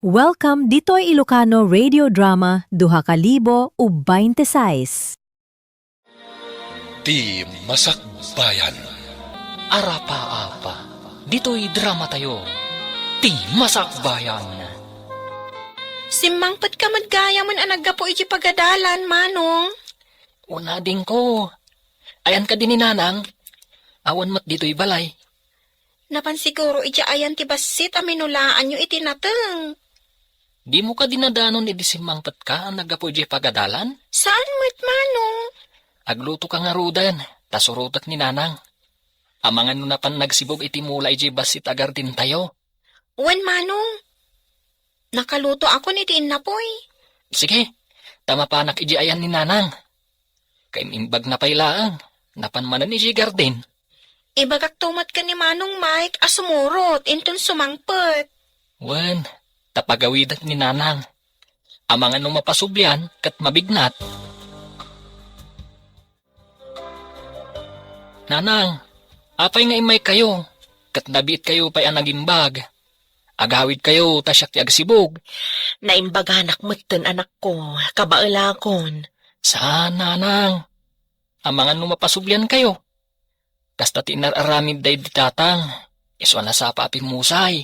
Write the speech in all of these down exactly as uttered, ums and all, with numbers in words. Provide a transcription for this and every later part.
Welcome ditoy Ilocano Radio Drama duha ka libo o bainte sais. Ti Masakbayan. Arapa-apa, ditoy dramatayo, Ti Masakbayan. Simmangpetka met gayam a naggapu iti pagadalan, Manong. Wen adingko. Ayan kadi ni Nanang? Awan met ditoy balay. Napan siguro idiay ayan ti bassit a minulaanyo iti nateng. Dimo kadi nadanon idi simmangpetka a naggapu idiay pagadalan? Saan met, Manong. Aglutoka ngaruden, ta surotek ni Nanang. Amangan no napan nagsibug iti mula idiay bassit a gardentayo. Wen, Manong. Nakalutoakon iti innapoy. Sige, ta mapanak idiay ayan ni Nanang. Kaim-imbagna pay laeng, napan manen idiay garden. Ibagakto met ken ni Manong Mike a sumurot inton sumangpet. Wen, ta pagawidek ni Nanang. Amangan no mapasublian ket mabignat. Nanang, apay nga immaykayo, ket nabiitkayo pay a nagimbag? Agawidkayo ta siak ti agsibug. Naimbaganak metten, anakko, kabaelakon. Saan, Nanang. Amangan no mapasubliankayo. Kasta ti inar-aramid daydi tatang, isu a nasapa a pimmusay.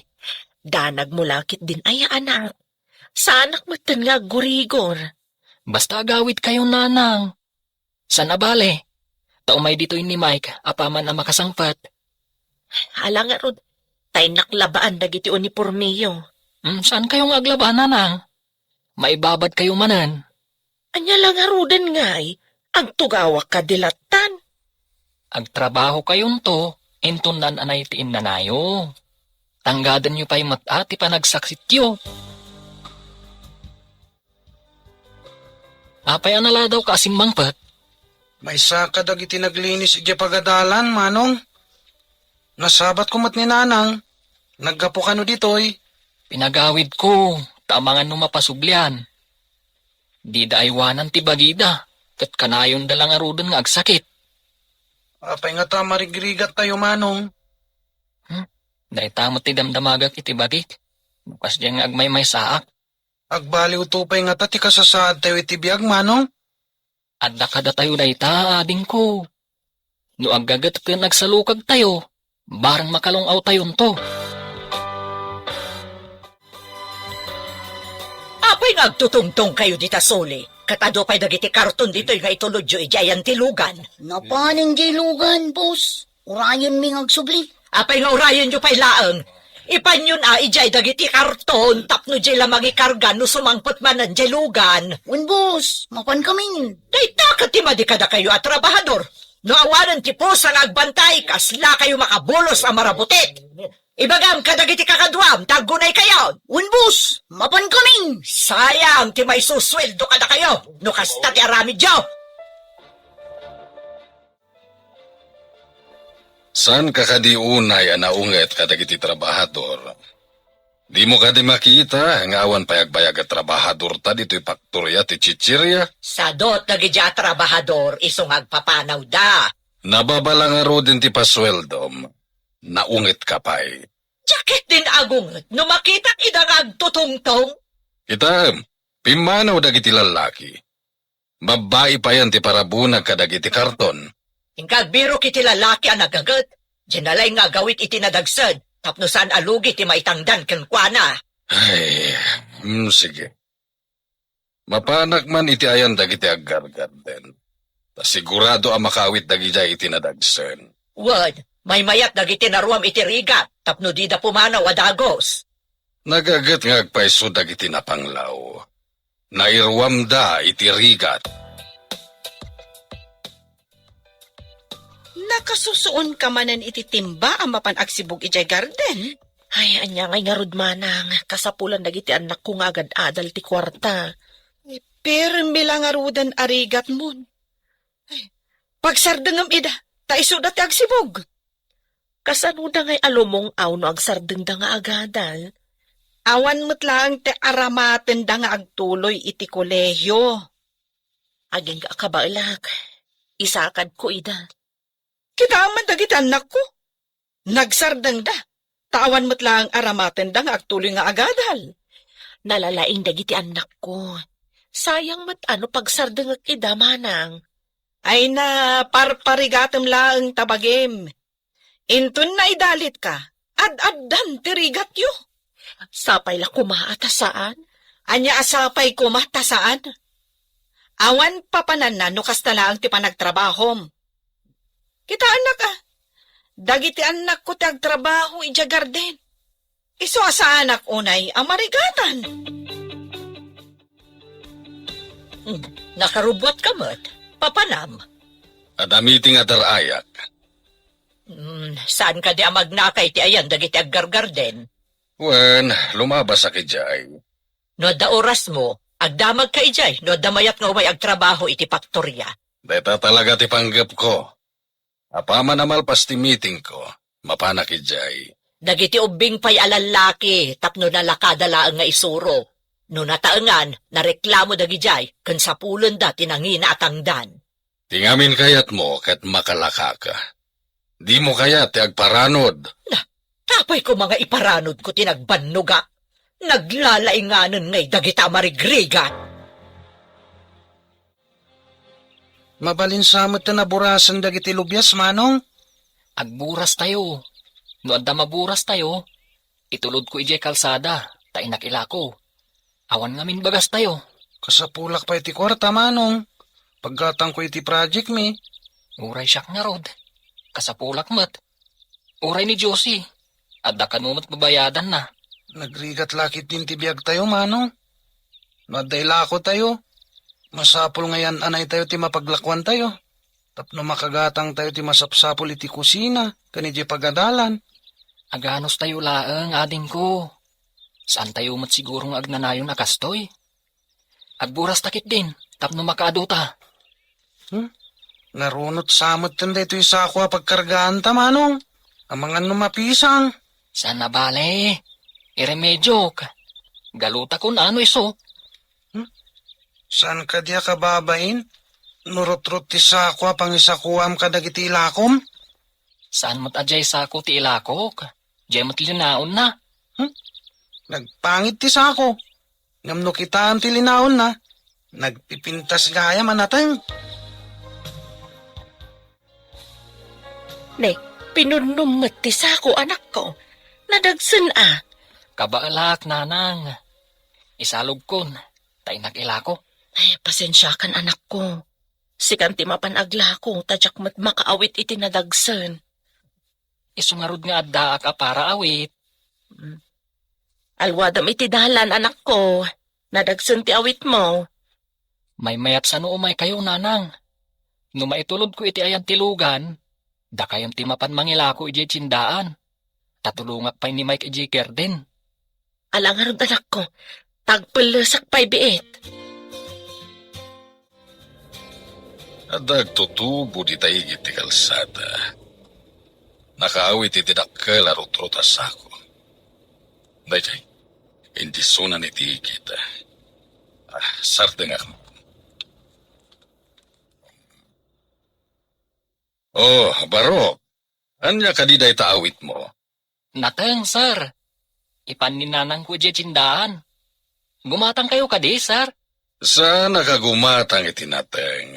Danag mo lakit din aya, anak. Saanak metten nga aggurigor. Basta agawidkayo, Nanang. Saan a bale, ta umay ditoy ni Mike apaman a makasangpet. Ala ngarud, ta innak labaan dagiti unipormeyo. Hmm, saankayo nga aglaba, Nanang? Maibabadkayo manen. Ania la ngaruden ngay, agtugawak kadi lattan? Agtrabahokayonto, inton naan-anay ti innanayo. Tanggadenyo pay met a ti panagsaksityo. Apay a naladawka a simmangpet? Maysa kadagiti naglinis idiay pagadalan, Manong. Nasabatko met ni Nanang. Naggapu kano ditoy? Pinagawidko, ta amangan no mapasublian. Dida aywanan ti bagida, ket kanayonda la ngaruden nga agsakit. Apay ngata marigrigattayo, Manong? Hmm? Dayta met ti damdamagak iti bagik. No kasdiay nga agmaymaysaak. Agbaliwto pay ngata ti kasasaadtayo iti biag, Manong? Adda kadatayo dayta, adingko. No aggaget ken agsalukagtayo, bareng makalung-awtayonto. Apay nga agtutungtongkayo dita suli? Ket adu pay dagiti karton ditoy nga itulodyo idiay ayan ti lugan. Napanen diay lugan, boss. Urayenmi nga agsubli. Apay nga urayenyo pay laeng? Ipanyon a idiay dagiti karton tapno diay la mangikarga no sumangpet manen diay lugan. Wen, boss, mapankamin. Dayta ket ti madi kadakayo a trabahador. No awanen ti pusa nga agbantay, kaslakayo makabulos a marabutit. Ibagam kadagiti kakaduam, ta aggunaykayo. Wen, boss, mapankamin. Sayang ti maisusueldo kadakayo no kasta ti aramidyo. Saanka kadi unay a naunget kadagiti trabahador? Dimo kadi makita nga awan pay agbayag a trabahadorta ditoy paktoria ti chichiria? Sadot dagiti a trabahador isu nga agpapanawda. Nababa la ngaruden ti pasueldom. Naungetka pay. Diak ketdin agunget no makitak ida nga agtutungtong. Kitaem, pimmanaw dagiti lallaki. Babbai payen ti parabunag kadagiti karton. Inka agbirok iti lalaki a nagaget, diay nalaing nga agawid iti nadagsen tapno saan a lugi ti maitangdan kenkuana. Ay, mm, sige. Mapanak man iti ayan dagiti aggargarden. Ta sigurado a makaawit dagidiay iti nadagsen. Wen, maymayat dagiti naruam iti rigat tapno dida pumanaw a dagus. Nagaget nga agpayso dagiti napanglaw. Nairuamda iti rigat. Nakasusuonka manen iti timba a mapan agsibug idiay garden? Ay, ania ngay ngarud, manang, kasapulan dagiti annakko nga agad-adal ti kuarta. Pirmi la ngaruden a rigatmon. Ay, pagsardengem ida, ta isuda ti agsibug. Kasanoda ngay a lumung-aw no agsardengda nga agadal? Awan met laeng ti aramatenda nga agtuloy iti kolehio. Agingga a kabaelak, isakadko ida. Kitaem man dagiti annakko. Nagsardengda, ta awan met laeng aramatenda nga agtuloy nga agadal. Nalalaing dagiti annakko. Sayang met a no pagsardengek ida, manang. Ay na, parparigatem laeng ta bagim. Inton naidalitka, ad-addan ti rigatyo. Sapay la koma a ta saan? Ania a sapay koma ta saan? Awan papananna no kasta laeng ti panagtrabahom. Kitaennak a, dagiti annakko ti agtrabaho idiay garden. Isu a saanak unay a marigatan. Hmm, nakarubbuatka met. Papanam? Adda meeting a dar-ayak. Hmm, saan kadi a magnaka iti ayan dagiti aggargarden? Wen, lumabasak idiay. No adda orasmo, agdamagka idiay no adda mayat nga umay agtrabaho iti faktoria. Dayta talaga ti panggepko. Apaman a malpas ti meetingko, mapanak idiay. Dagiti ubbing pay a lallaki tapno nalakada laeng nga isuro. No nataengan, nareklamo dagidiay ken sapulenda ti nangina a tangdan. Ti ngamin kayatmo ket makalakaka. Dimo kayat ti agparanod? Na, apay koma nga iparanodko ti nagbannogak? Naglalainganen ngay dagita a marigrigat. Mabalin sa met ti naburasen dagiti lubias, Manong? Agburas tayo. No adda maburas tayo, itulod ko idiay kalsada, ta innak ilako. Awan ngamin bagas tayo. Kasapulak pay ti kuarta, Manong. Paggatangko iti project mi. Uray siak ngarud. Kasapulak met. Uray ni Josie. Adda kano met babayadanna. Nagrigat la ketdin ti biag tayo, Manong. No adda ilako tayo, masapul nga yan-anay tayo ti mapaglakuan tayo. Tapno makagatang tayo ti masapsapul iti kusina ken idiay pagadalan. Aganos tayo laeng, adingko. Saan tayo met siguro nga agnanayon a kastoy? Agburas ta ketdin, tapno makaadu ta. Hmm? Narunot sa met daytoy sako a pagkargaanta, Manong. Amangan no mapisang. Saan a bale? Iremediok. Galuta kun ano isu. Hmm? Saan kadi a kababain? No rutrot ti sako a pangisakuam kadagiti ilakom? Saan met a diay sako ti ilakok? Diay met linaonna. Hmm? Nagpangit ti sako. Ngem no kitaem ti linaonna, nagpipintas gayam a nateng. Ne, pinunnom met ti sako, anakko. Nadagsen a. Kabaelak, nanang. Isalogkon, ta innak ilako. Ay, pasensiakan, anakko. Sikan ti mapan aglako, ta diak met makaawit iti nadagsen. Isu ngarud nga addaak a para awit. Mm. Alwadam iti dalan, anakko. Nadagsen ti awitmo. Maymayat sano umaykayo, nanang. No maitulodko iti ayan ti lugan, dakayon ti mapan mangilako idiay tiendaan. Ta tulongak pay ni Mike idiay garden. Ala ngarud, anakko, tagpellesak pay biit. Adda agtutubo dita igid ti kalsada. Nakaawit iti dakkel a rutrot a sako. Daytoy, indisunan iti igid. Ah, sardengak. Oh, Barok. Ania kadi dayta awitmo? Nateng, sir. Ipan ni nanangko idiay tiendaan. Gumatangkayo kadi, sir? Saannak a gumatang iti nateng.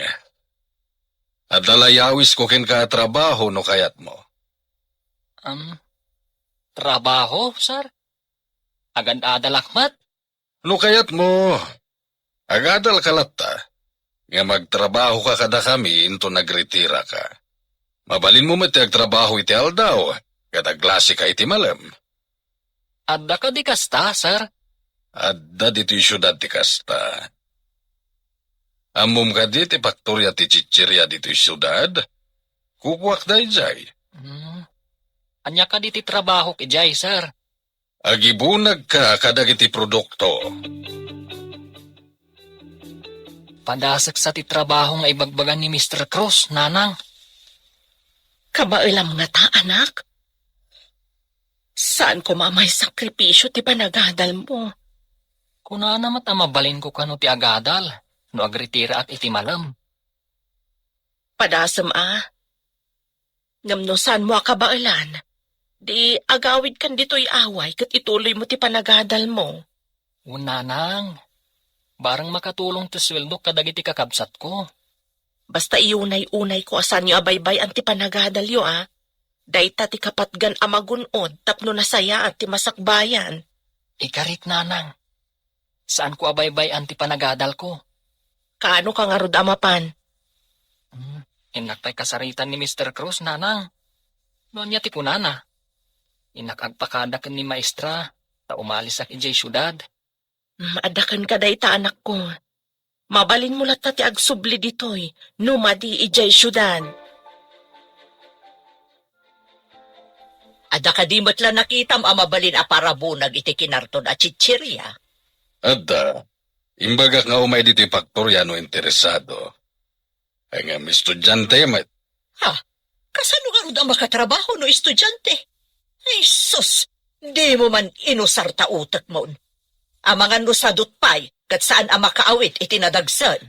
Adda la yawisko kenka a trabaho no kayatmo. Um, trabaho, sir? Agad-adalak met? No kayatmo, agadalka latta, ngem agtrabahoka kadakami inton nagretiraka. Mabalinmo met ti agtrabaho iti aldaw, ket aglasika iti malem. Adda kadi kasta, sir? Adda ditoy siudad ti kasta. Ammom kadi ti faktoria ti chicheria ditoy siudad? Kukuak daydiay. Hmm. Ania kadi ti trabahok idiay, sir? Agibunagka kadagiti produkto. Padasek sa ti trabaho nga ibagbaga ni Mister Cruz, nanang. Kabaelam ngata, anak? Saan koma a maisakripisio ti panagadalmo? Kunana met a mabalinko kano ti agadal no agretiraak iti malem. Padasem a. Ngem no saanmo a kabaelan, di agawidkan ditoy away ket ituloymo ti panagadalmo. O nanang, bareng makatulong ti sueldok kadagiti kakabsatko. Basta iunay-unayko a saanyo a baybay-an ti panagadalyo, a. Dayta ti kapatgan a magun-od tapno nasayaat ti masakbayan. Ikarik, nanang. Saanko a baybay-an ti panagadalko. Kaano ka ngarud a mapan? Hmm, innak pay kasaritan ni Mister Cruz, nanang. No ania ti kunana? Innak agpakada ken ni maestra, ta umalisak idiay siudad. Hmm, adda kenka dayta, anakko. Mabalinmo latta ti agsubli ditoy, no madi idiay siudad. Adda kadi met la nakitam a mabalin a parabunag iti kinarton a chicheria? Adda. Imbagak nga umay ditoy faktoria no interesado. Ay nga, estudiante met. Ha? Kasano ngarud a makatrabaho no estudiante? Ay, sus! Dimo man inusar ta utekmon. Amangan no sadot pay, ket saan a makaawit iti nadagsen.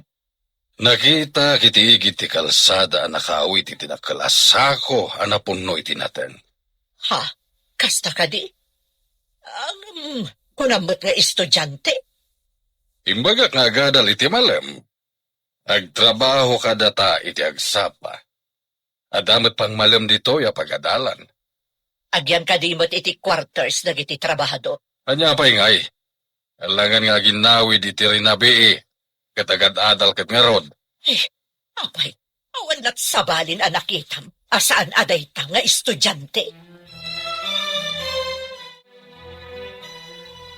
Nakitak iti igid ti kalsada a nakaawit iti dakkel a sako a napunno iti nateng. Ha? Kasta kadi? Ngem, kunam met nga estudiante? Imbagak nga agadal iti malem. Agtrabaho kadata iti agsapa. Adda met pangmalem ditoy a pagadalan. Agyan kadi met iti quarters dagiti trabahador? Ania pay ngay? Alangan nga aginnawid iti rinabii, ket agad-adal ket ngarud. Eh, apay, awan lat sabalin a nakitam a saan a dayta nga estudiante?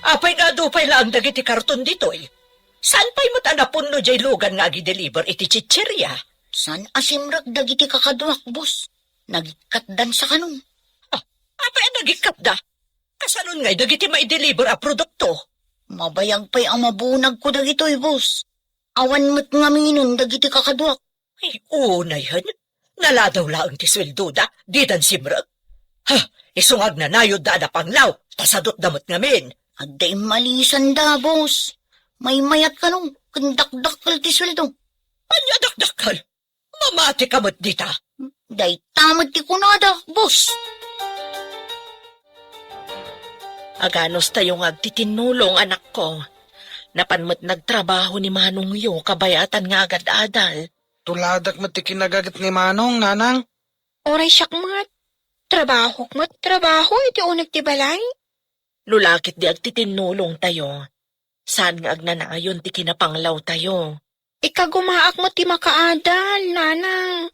Apay nga adu pay laeng dagiti karton ditoy? Saan pay met a napunno diay lugan nga agideliver iti chicheria? Saan a simrek dagiti kakaduak, boss. Nagikkatdan sa kanon. Ah, apay a nagikkatda? Kasanon ngay dagiti maideliver a produkto? Mabayag pay a mabunagko dagitoy, boss. Awan met ngaminen dagiti kakaduak. Ay, unay hen. Naladaw laeng ti sueldoda, didan simrek. Ha, isu nga agnanayodda a napanglaw, ta sadotda met ngamin. Adda immalisanda, boss. Maymayat kano, ken dakdakkel ti sueldo. Ania dakdakkel? Mamati ka met dita. Dayta met ti kunada, boss. Aganos tayo nga agtitinnulong, anakko. Napan met nagtrabaho ni manongyo kabayatan nga agad-adal. Tuladak met ti kinagaget ni Manong, nanang. Uray siak met. Trabahok met, trabaho iti uneg ti balay. No la ket di agtitinnulong tayo, saan nga agnanayon ti kinapanglaw tayo. Ikagumaak met ti makaadal, nanang.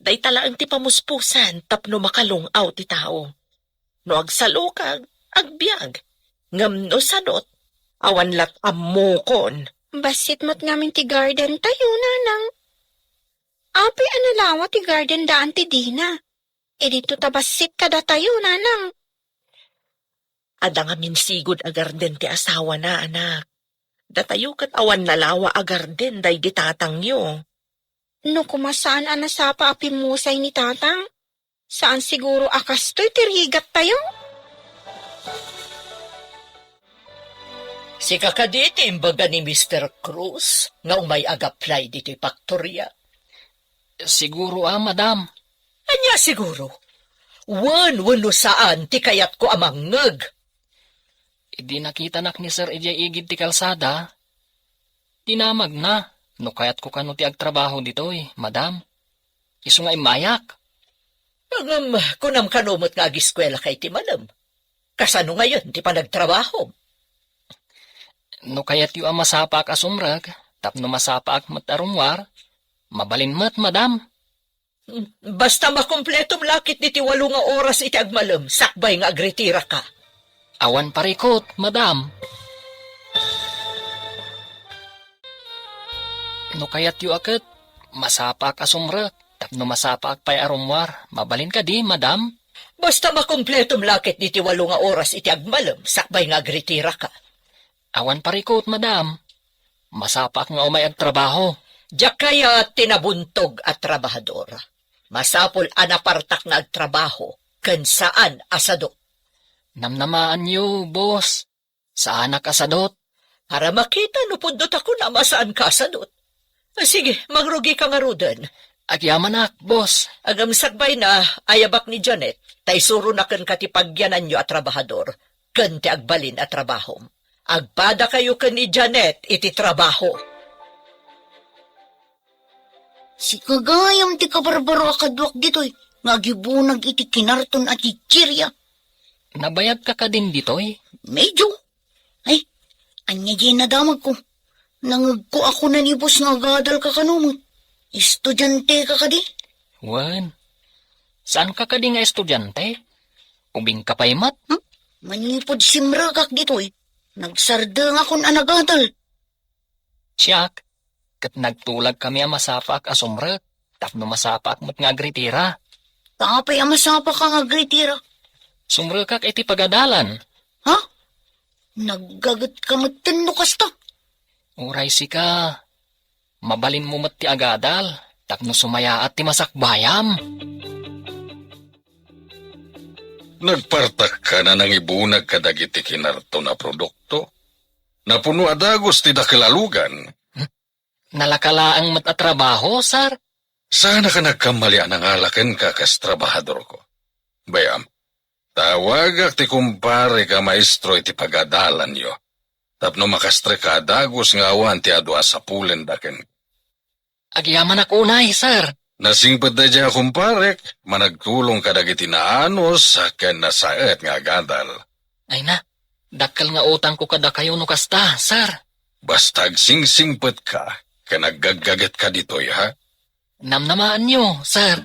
Dayta laeng ti pamuspusan tapno makalung-aw ti tao. No agsalukag, agbiag. Ngem no sadot, awan lat ammokon. Bassit met ngamin ti garden tayo, nanang. Apay a nalawa ti garden daan ti dina? Idinto ta bassit kadatayo, nanang. Adda ngamin sigud a garden ti asawana, anak. Datayo ket awan nalawa a garden daydi tatangyo. No koma saan a nasapa a pimmusay ni tatang, saan siguro a kastoy ti rigattayo. Sika kadi ti imbaga ni Mister Cruz nga umay ag-apply ditoy faktoria? Siguro a, madam. Ania siguro? Wen, wenno saan ti kayatko a mangngeg? Idi nakitanak ni Sir idiay igid ti kalsada, dinamagna no kayatko kano ti agtrabaho ditoy, madam. Isu nga immayak. Ngem, kunam kano met nga agiskuelaka iti malem. Kasano ngayon ti panagtrabahom? No kayatyo a masapaak a sumrek, tapno masapaak met a rummuar, mabalin met, madam. Basta makumpletom la ketdi ti walo nga oras iti agmalem sakbay nga agritiraka. Awan parikut, madam. No kayatyo a ket, masapaak a sumrek, tapno masapaak pay a rummuar, mabalin kadi, madam? Basta makumpletom la ketdi ti walo nga oras iti agmalem sakbay nga agritiraka. Awan parikut, madam. Masapaak nga umay agtrabaho. Diak kayat ti nabuntog a trabahador. Masapul a napartak nga agtrabaho ken saan a sadot. Namnamaanyo, boss. Saanak a sadot. Para makita no pudno ta kunam a saanka a sadot. Ah, sige, mangrugika ngaruden. Agyamanak, boss. Ngem sakbay na, ayabak ni Janet, ta isuronak kenka ti pagyananyo a trabahador, ken ti agbalin a trabahom. Agpadakayo ken ni Janet iti trabaho. Sika gayam ti kabarbaro a kaduak ditoy nga agibunag iti kinarton a chichiria. Nabayagka kadin ditoy? Medyo. Ay, ania diay nadamagko? Nangegko a kuna ni boss nga agadalka kano met. Estudianteka kadi? Wen, saanka kadi nga estudiante? Ubingka pay met? Hmm? Manipud simrekak ditoy, nagsardengakon a nagadal. Siak, ket nagtulagkami a masapaak a sumrek tapno masapaak met nga agritira. Apay a masapaka nga agritira? Sumrekak iti pagadalan. Ha? Naggagetka metten no kasta? Uray sika, mabalinmo met ti agadal tapno sumayaat ti masakbayam. Nagpartakka a nangibunag kadagiti kinarton a produkto. Napuno a dagus ti dakkel a lugan. Nalaka laeng met a trabaho, sir? Saanka nagkammali a nangala kenka kas trabahadorko. Bay-am, tawagak ti kumparek a maestro iti pagadalanyo, tapno makastreka a dagus nga awan ti adu a sapulenda kenka. Agyamanak unay, sir. Nasingpet daydiay a kumparek, managtulong kadagiti naanus ken nasaet nga agadal. Ay na, dakkel nga utangko kadakayo no kasta, sir. Basta agsingsingpetka ken aggaggagetka ditoy, ha? Namnamaanyo, sir.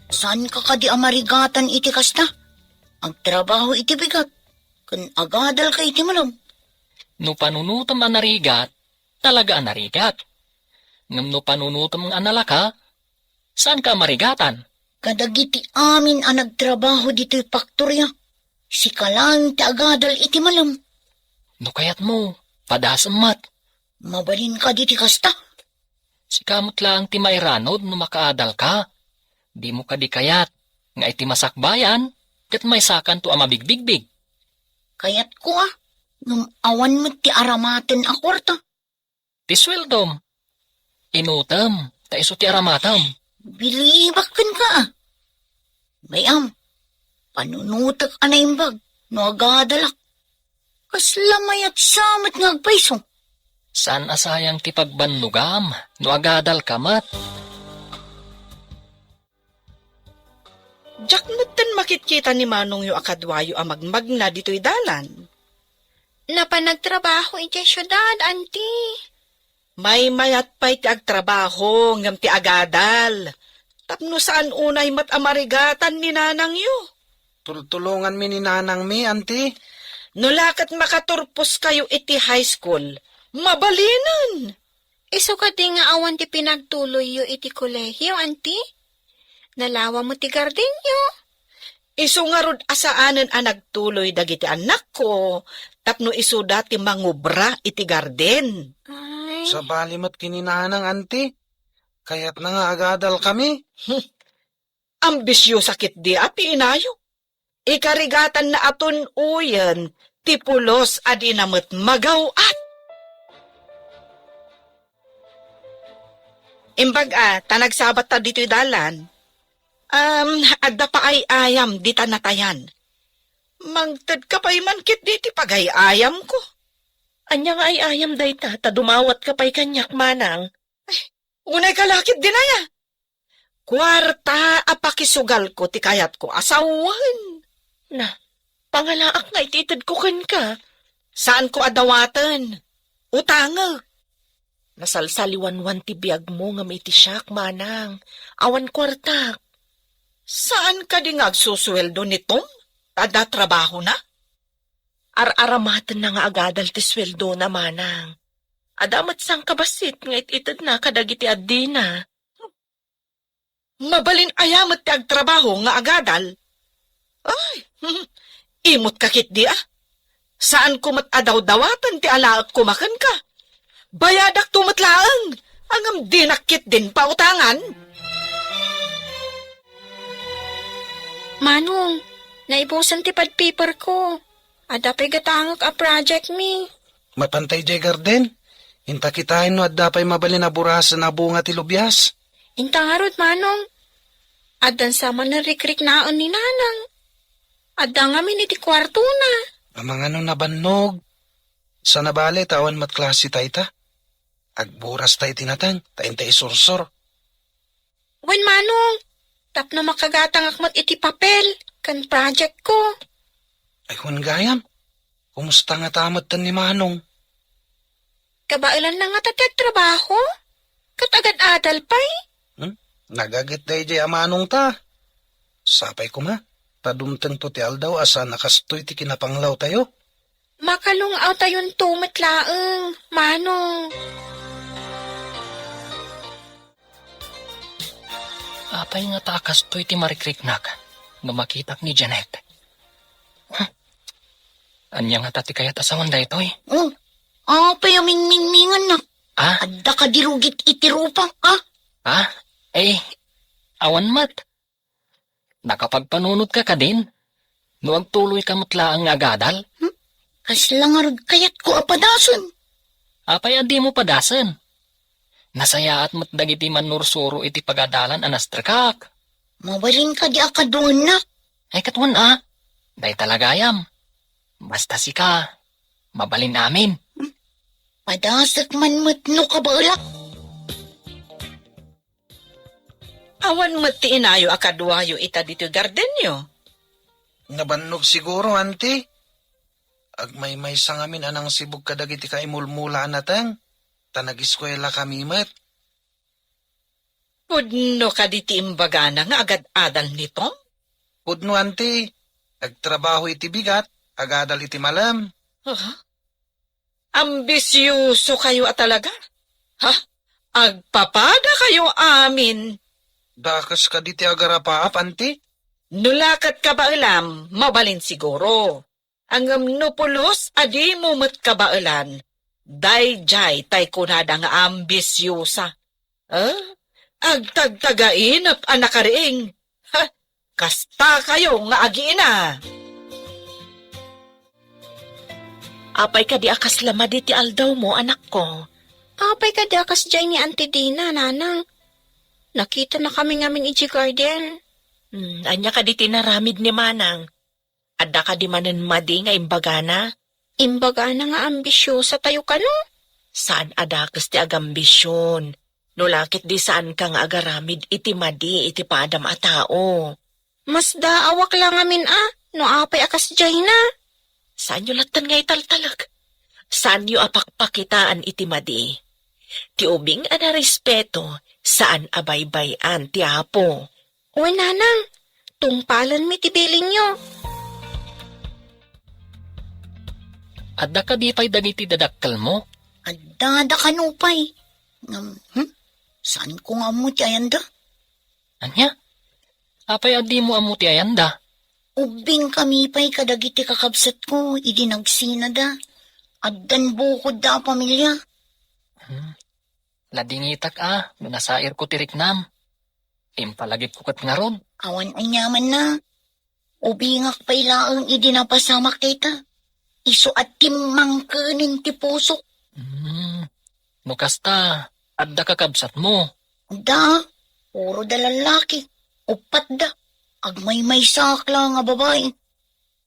Saanka kadi a marigatan iti kasta? Agtrabaho iti bigat, ken agadalka iti malem. No panunotem a narigat, talaga a narigat. Ngem no panunotem a nalaka, saanka a marigatan? Kadagiti amin a nagtrabaho ditoy faktoria, sika laeng ti agadal iti malem. No kayatmo, padasem met. Mabalin kadi ti kasta? Sika met laeng ti mairanod no makaadalka. Dimo kadi kayat nga iti masakbayan, ket maysakanto a mabigbigbig. Kayatko a, ngem awan met ti aramaten a kuarta. Ti sueldom, inutem, ta isu ti aramatem. Bilibak kenka a. Bay-am, panunotek a naimbag no agadalak. Kasla mayat sa met nga agpayso. Saan a sayang ti pagbannogam no agadalka met? Diak metten makitkita ni manongyo a kaduayo a magmagna ditoy dalan. Napan nagtrabaho idiay siudad, anti. Maymayat pay ti agtrabaho ngem ti agadal. Tapno saan unay met a marigatan ni nanangyo. Tultulonganmi ni nanangmi, anti. No la ket makaturposkayo iti high school, mabalinen. Isu kadi nga awan ti pinagtuloyyo iti kolehio, anti? Nalawa met ti gardenyo. Isu ngarud a saanen a nagtuloy dagiti annakko tapno isuda ti mangubra iti garden. Ay. Sabali met ken ni nanang, anti. Kayatna nga agadalkami. Ambisiosa ketdi a ti inayo. Ikarigatanna a tun-oyen ti pulos a dina met magaw-at. Imbag a, ta nagsabatta ditoy dalan. Um, adda paay-ayam dita natayan. Mangtedka pay man ketdi ti pagay-ayamko. Ania nga ay-ayam dayta ta dumawatka pay kaniak, manang? Ay, unayka la ketdin aya. Kuarta a pakisugalko ti kayatko a sawen. Na, pangalaak nga iti itedko kenka. Saanko a dawaten. Utangek. Nasalsaliwanwan ti biagmo ngem iti siak, manang. Awan kuartak. Saan kadi nga agsusueldo ni Tom? Adda trabahona? Ar-aramatenna nga agadal ti sueldona, manang. Adda met sangkabassit nga it-itedna kadagiti addina. Mabalin aya met ti agtrabaho nga agadal? Ay, imotka ketdi a. Saanko met a dawdawaten ti alaek koma kenka. Bayadakto met laeng, ngem dinak ketdin pautangan. Manong, naibusen ti pad paper ko. Adda pay gatangek a project mi. Mapantay jay garden. Inta kitaen no adda pay mabalin a burasen a bunga ti lubias. Inta ngarud, manong. Addan sa man narikriknaen ni nanang. Adda ngamin iti kuartona. Amangan no nabannog. Saan a bale ta awan met klase dayta. Agburas ta iti nateng, ta inta isursor. Wen, Manong, tapno makagatangak met iti papel ken project ko. Ay, wen gayam, kumusta ngata metten ni Manong? Kabaelanna ngata ti agtrabaho? Ket agad-adal pay? Hmm? Nagaget daydiay a manongta. Sapay koma, ta dumtengto ti aldaw a saan a kastoy ti kinapanglawtayo. Makalung-awtayonto met laeng, Manong. Apay ngata a kastoy ti marikriknak no makitak ni Janet? Huh? Ania ngata ti kayat a sawen daytoy? Oh, apay a mingmingmingannak? Ah? Adda kadi rugit iti rupa, ah? Ah? Eh, awan met. Nakapagpanunotka kadin? No agtuloyka met laeng nga agadal? Hmm? Kasla ngarud kayatko a padasen. Apay a dimo padasen? Nasayaat met dagiti mannursuro iti pagadalan a nastrekak. Mabalin kadi a kaduenna? Ay, ket wen a. Dayta la gayam. Basta sika, mabalin amin. Hmm? Padasek man met no kabaelak. Awan met ti inayo a kaduayo ita ditoy gardenyo? Nabannog siguro, Auntie. Agmaymaysa ngamin a nangsibog kadagiti kaimulmula a nateng, ta nageskuelakami met. Pudno kadi ti imbagana nga agad-adal ni Tom? Pudno, Auntie. Agtrabaho iti bigat, agadal iti malem. Ah? Ambisioso kayo a talaga. Ha? Agpapada kayo amin. Dakes kadi ti agarapaap, Auntie? No la ket kabaelam, mabalin siguro. Ngem no pulos a dimo met kabaelan, daydiay tay kunada nga ambisiosa. Ah? Agtagtagainep a nakariing. Ha? Kasta kayo nga agiina. Apay kadi a kasla madi ti aldawmo, anakko? Apay kadi a kasdiay ni Auntie Dina, Nanang? Nakitanakami ngamin idiay garden. Hmm, ania kadi ti inaramid ni Manang? Adda kadi manen madi nga imbagana? Imbagana nga ambisiosa tayo kano? Saan a dakes ti agambision. No la ket di saanka nga agaramid iti madi iti padam a tao. Masdaawak la ngamin a, no apay a kasdiayna. Saanyo latten nga italtalek. Saanyo a pakpakitaan iti madi. Ti ubing a narespeto, saan a baybay-an ti Apo. Wen, Nanang, tungpalenmi ti bilinyo. Adda kadi pay dagiti dadakkelmo? Adda, adda kano pay. Ngem, hmm? Saanko nga ammo ti ayanda? Ania? Apay a dimo ammo ti ayanda? Ubbingkami pay kadagiti kakabsatko idi nagsinada. Addan bukodda a pamilia. Hmm. Ladingitak a no nasairko ti riknam. Impalagipko ket ngarud. Awan aniamanna. Ubingak pay laeng idi napasamak dayta. Isu a timmangkenen ti pusok. Hmm. No kasta, adda kakabsatmo? Adda, puro da lallaki. Uppat da. Agmaymaysaak la nga babai.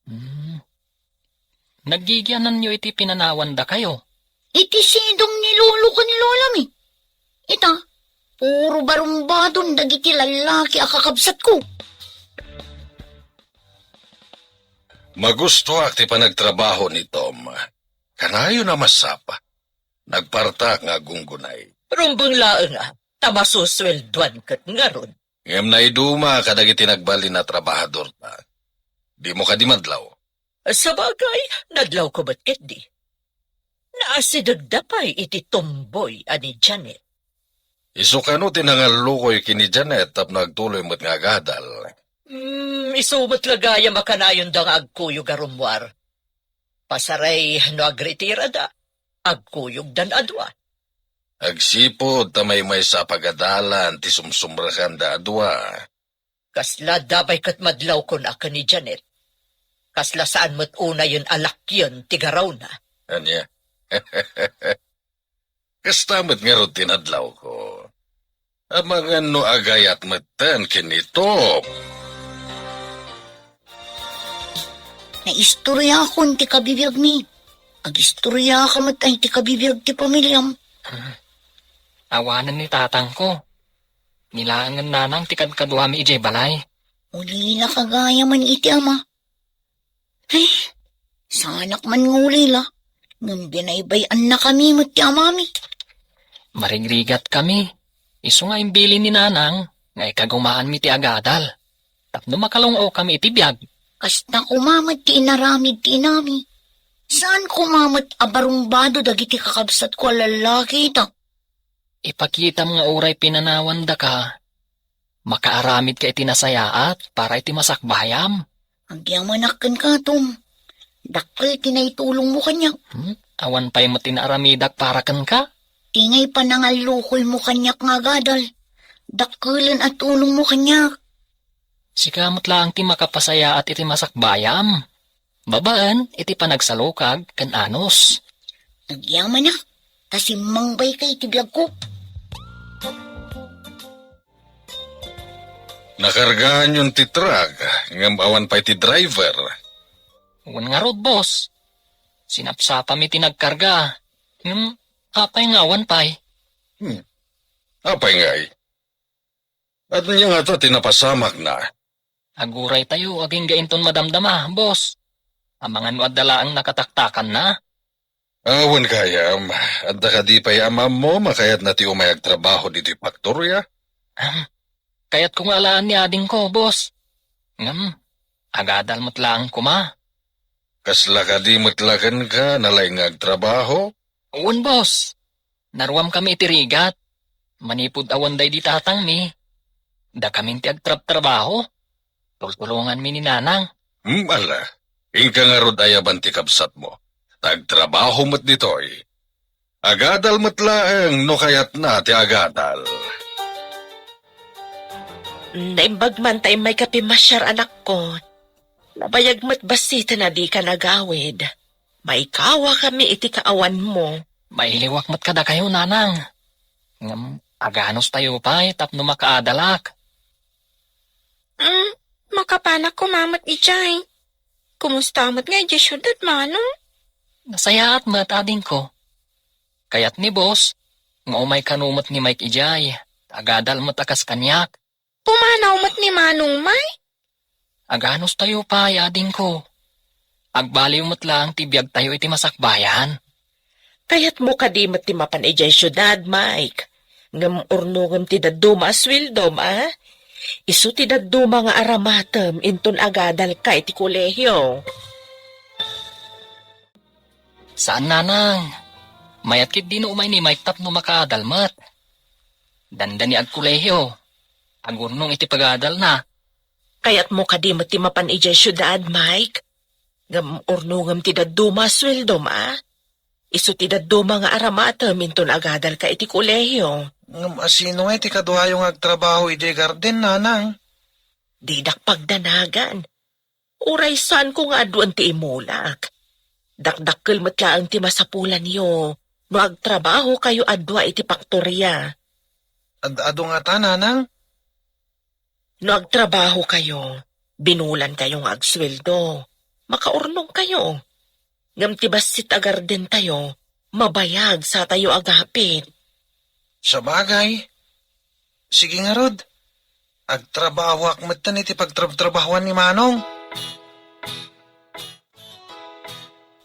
Hmm. Naggigiananyo iti pinanawandakayo? Iti sidong ni lolo ken lolami. Ita, puro barumbadon dagiti lallaki a kakabsatko. Magustoak ti panagtrabaho ni Tom. Kanayon a masapa. Nagpartak nga aggunggunay. Rumbeng laeng a, ta masusueldoan ket ngarud. Ngem naiduma kadagiti nagbalin a trabahadorta. Dimo kadi madlaw? Sabagay, nadlawko met ketdi. Naasidegda pay iti tumboy a ni Janet. Isu kano ti nangallukoy ken ni Janet tapno agtuloy met nga agadal? Hmm, isu met la gayam a kanayonda nga agkuyog a rummuar. Pasaray no agretirada, agkuyogdan a dua. Agsipud ta maymaysa a pagadalan ti sumsumrekanda a dua. Kasla adda pay ket madlawkon a ken ni Janet. Kasla saan met unayen a lakien ti garawna. Ania? Kasta met ngarud ti nadlawko. Amangan no agayat metten ken ni Tom. Naistoriakon ti kabibiagmi. Agistoriaka met ay ti kabibiag ti pamiliam. Hmm. Awanen ni tatangko. Nilaengen nanang ti kadkaduami idiay balay. Ulilaka gayam iti ama. Ay, saanak man nga ulila. Ngem binaybay-annakami met ti amami. Marigrigatkami. Isu nga imbilin ni nanang nga ikagumaanmi ti agadal tapno makalung-awkami iti biag. Kasta koma met ti inaramid ti inami. Saan koma met a barumbado dagiti kakabsatko a lallaki ita? Ipakitam nga uray pinanawandaka, makaaramidka iti nasayaat para iti masakbayam. Agyamanak kenka, Tom. Dakkel ti naitulongmo kaniak. Hmm? Awan pay met ti naaramidak para kenka? Ingay panangallukoymo kaniak nga agadal. Dakkelen a tulongmo kaniak. Sika met laeng ti makapasayaat iti masakbayam. Babaen iti panagsalukag ken anus. Agyamanak, ta simmangbayka iti biagko. Nakargaanyon ti truck, ngem awan pay ti driver. Wen ngarud, boss. Sinapsapami ti nagkarga. Ngem, apay nga awan pay? Hmm. Apay ngay? Ania ngata ti napasamakna? Aguraytayo agingga inton madamdama, boss. Amangan no adda laeng nakataktakanna? Awan gayam, adda kadi pay amammo makayatna ti umay agtrabaho ditoy faktoria? Ahem. Kayatko nga alaan ni adingko, boss. Ngem, agadal met laeng koma. Kasla kadi met la kenka nalaing nga agtrabaho? Wen, boss. Naruamkami iti rigat. Manipud awan daydi tatangmi, dakamin ti agtrabtrabaho. Tultulonganmi ni nanang. Hmm, ala. Inka ngarud ayaban ti kabsatmo. Ta agtrabaho met ditoy. Agadal met laeng no kayatna ti agadal. Naimbag man ta immayka pimmasiar, anakko. Nabayag met bassiten a dika nagawid. Maikawakami iti kaawanmo. Mailiwak met kadakayo, nanang. Ngem aganustayo pay tapno makaadalak? Hmm, makapanak koma met idiay. Kumusta met nga idiay siudad, manong? Nasayaat met, adingko. Kayat ni boss nga umay kano met ni Mike idiay. Agadal met a kas kaniak. Pumanaw met ni Manong Mike? Aganustayo pay, adingko. Agbaliw met laeng ti biagtayo iti masakbayan. Kayatmo kadi met ti mapan idiay siudad, Mike? Ngem urnongem ti dadduma a sueldom, a? Isu ti dadduma nga aramatem inton agadalka iti kolehio. Saan, nanang. Mayat ketdi no umay ni Mike tapno makaadal met. Dandani agkolehio. Agurnong iti pagadalna. Kayatmo kadi met ti mapan idiay siudad, Mike? Ngem urnongem ti dadduma a sueldom, a? Isu ti dadduma nga aramatem inton agadalka iti kolehio. Ngem asino nga iti kaduayo nga agtrabaho idiay garden, nanang? Didak pagdanagan. Uray saanko nga aduen ti imulak. Dakdakkel met laeng ti masapulanyo no agtrabahokayo a dua iti faktoria. Ad-adu ngata, nanang? No agtrabahokayo, binulankayo nga agsueldo, makaurnongkayo. Ngem ti bassit a gardentayo, mabayag satayo agapit. Sabagay. Sige ngarud. Agtrabahoak metten iti pagtrabtrabahoan ni Manong.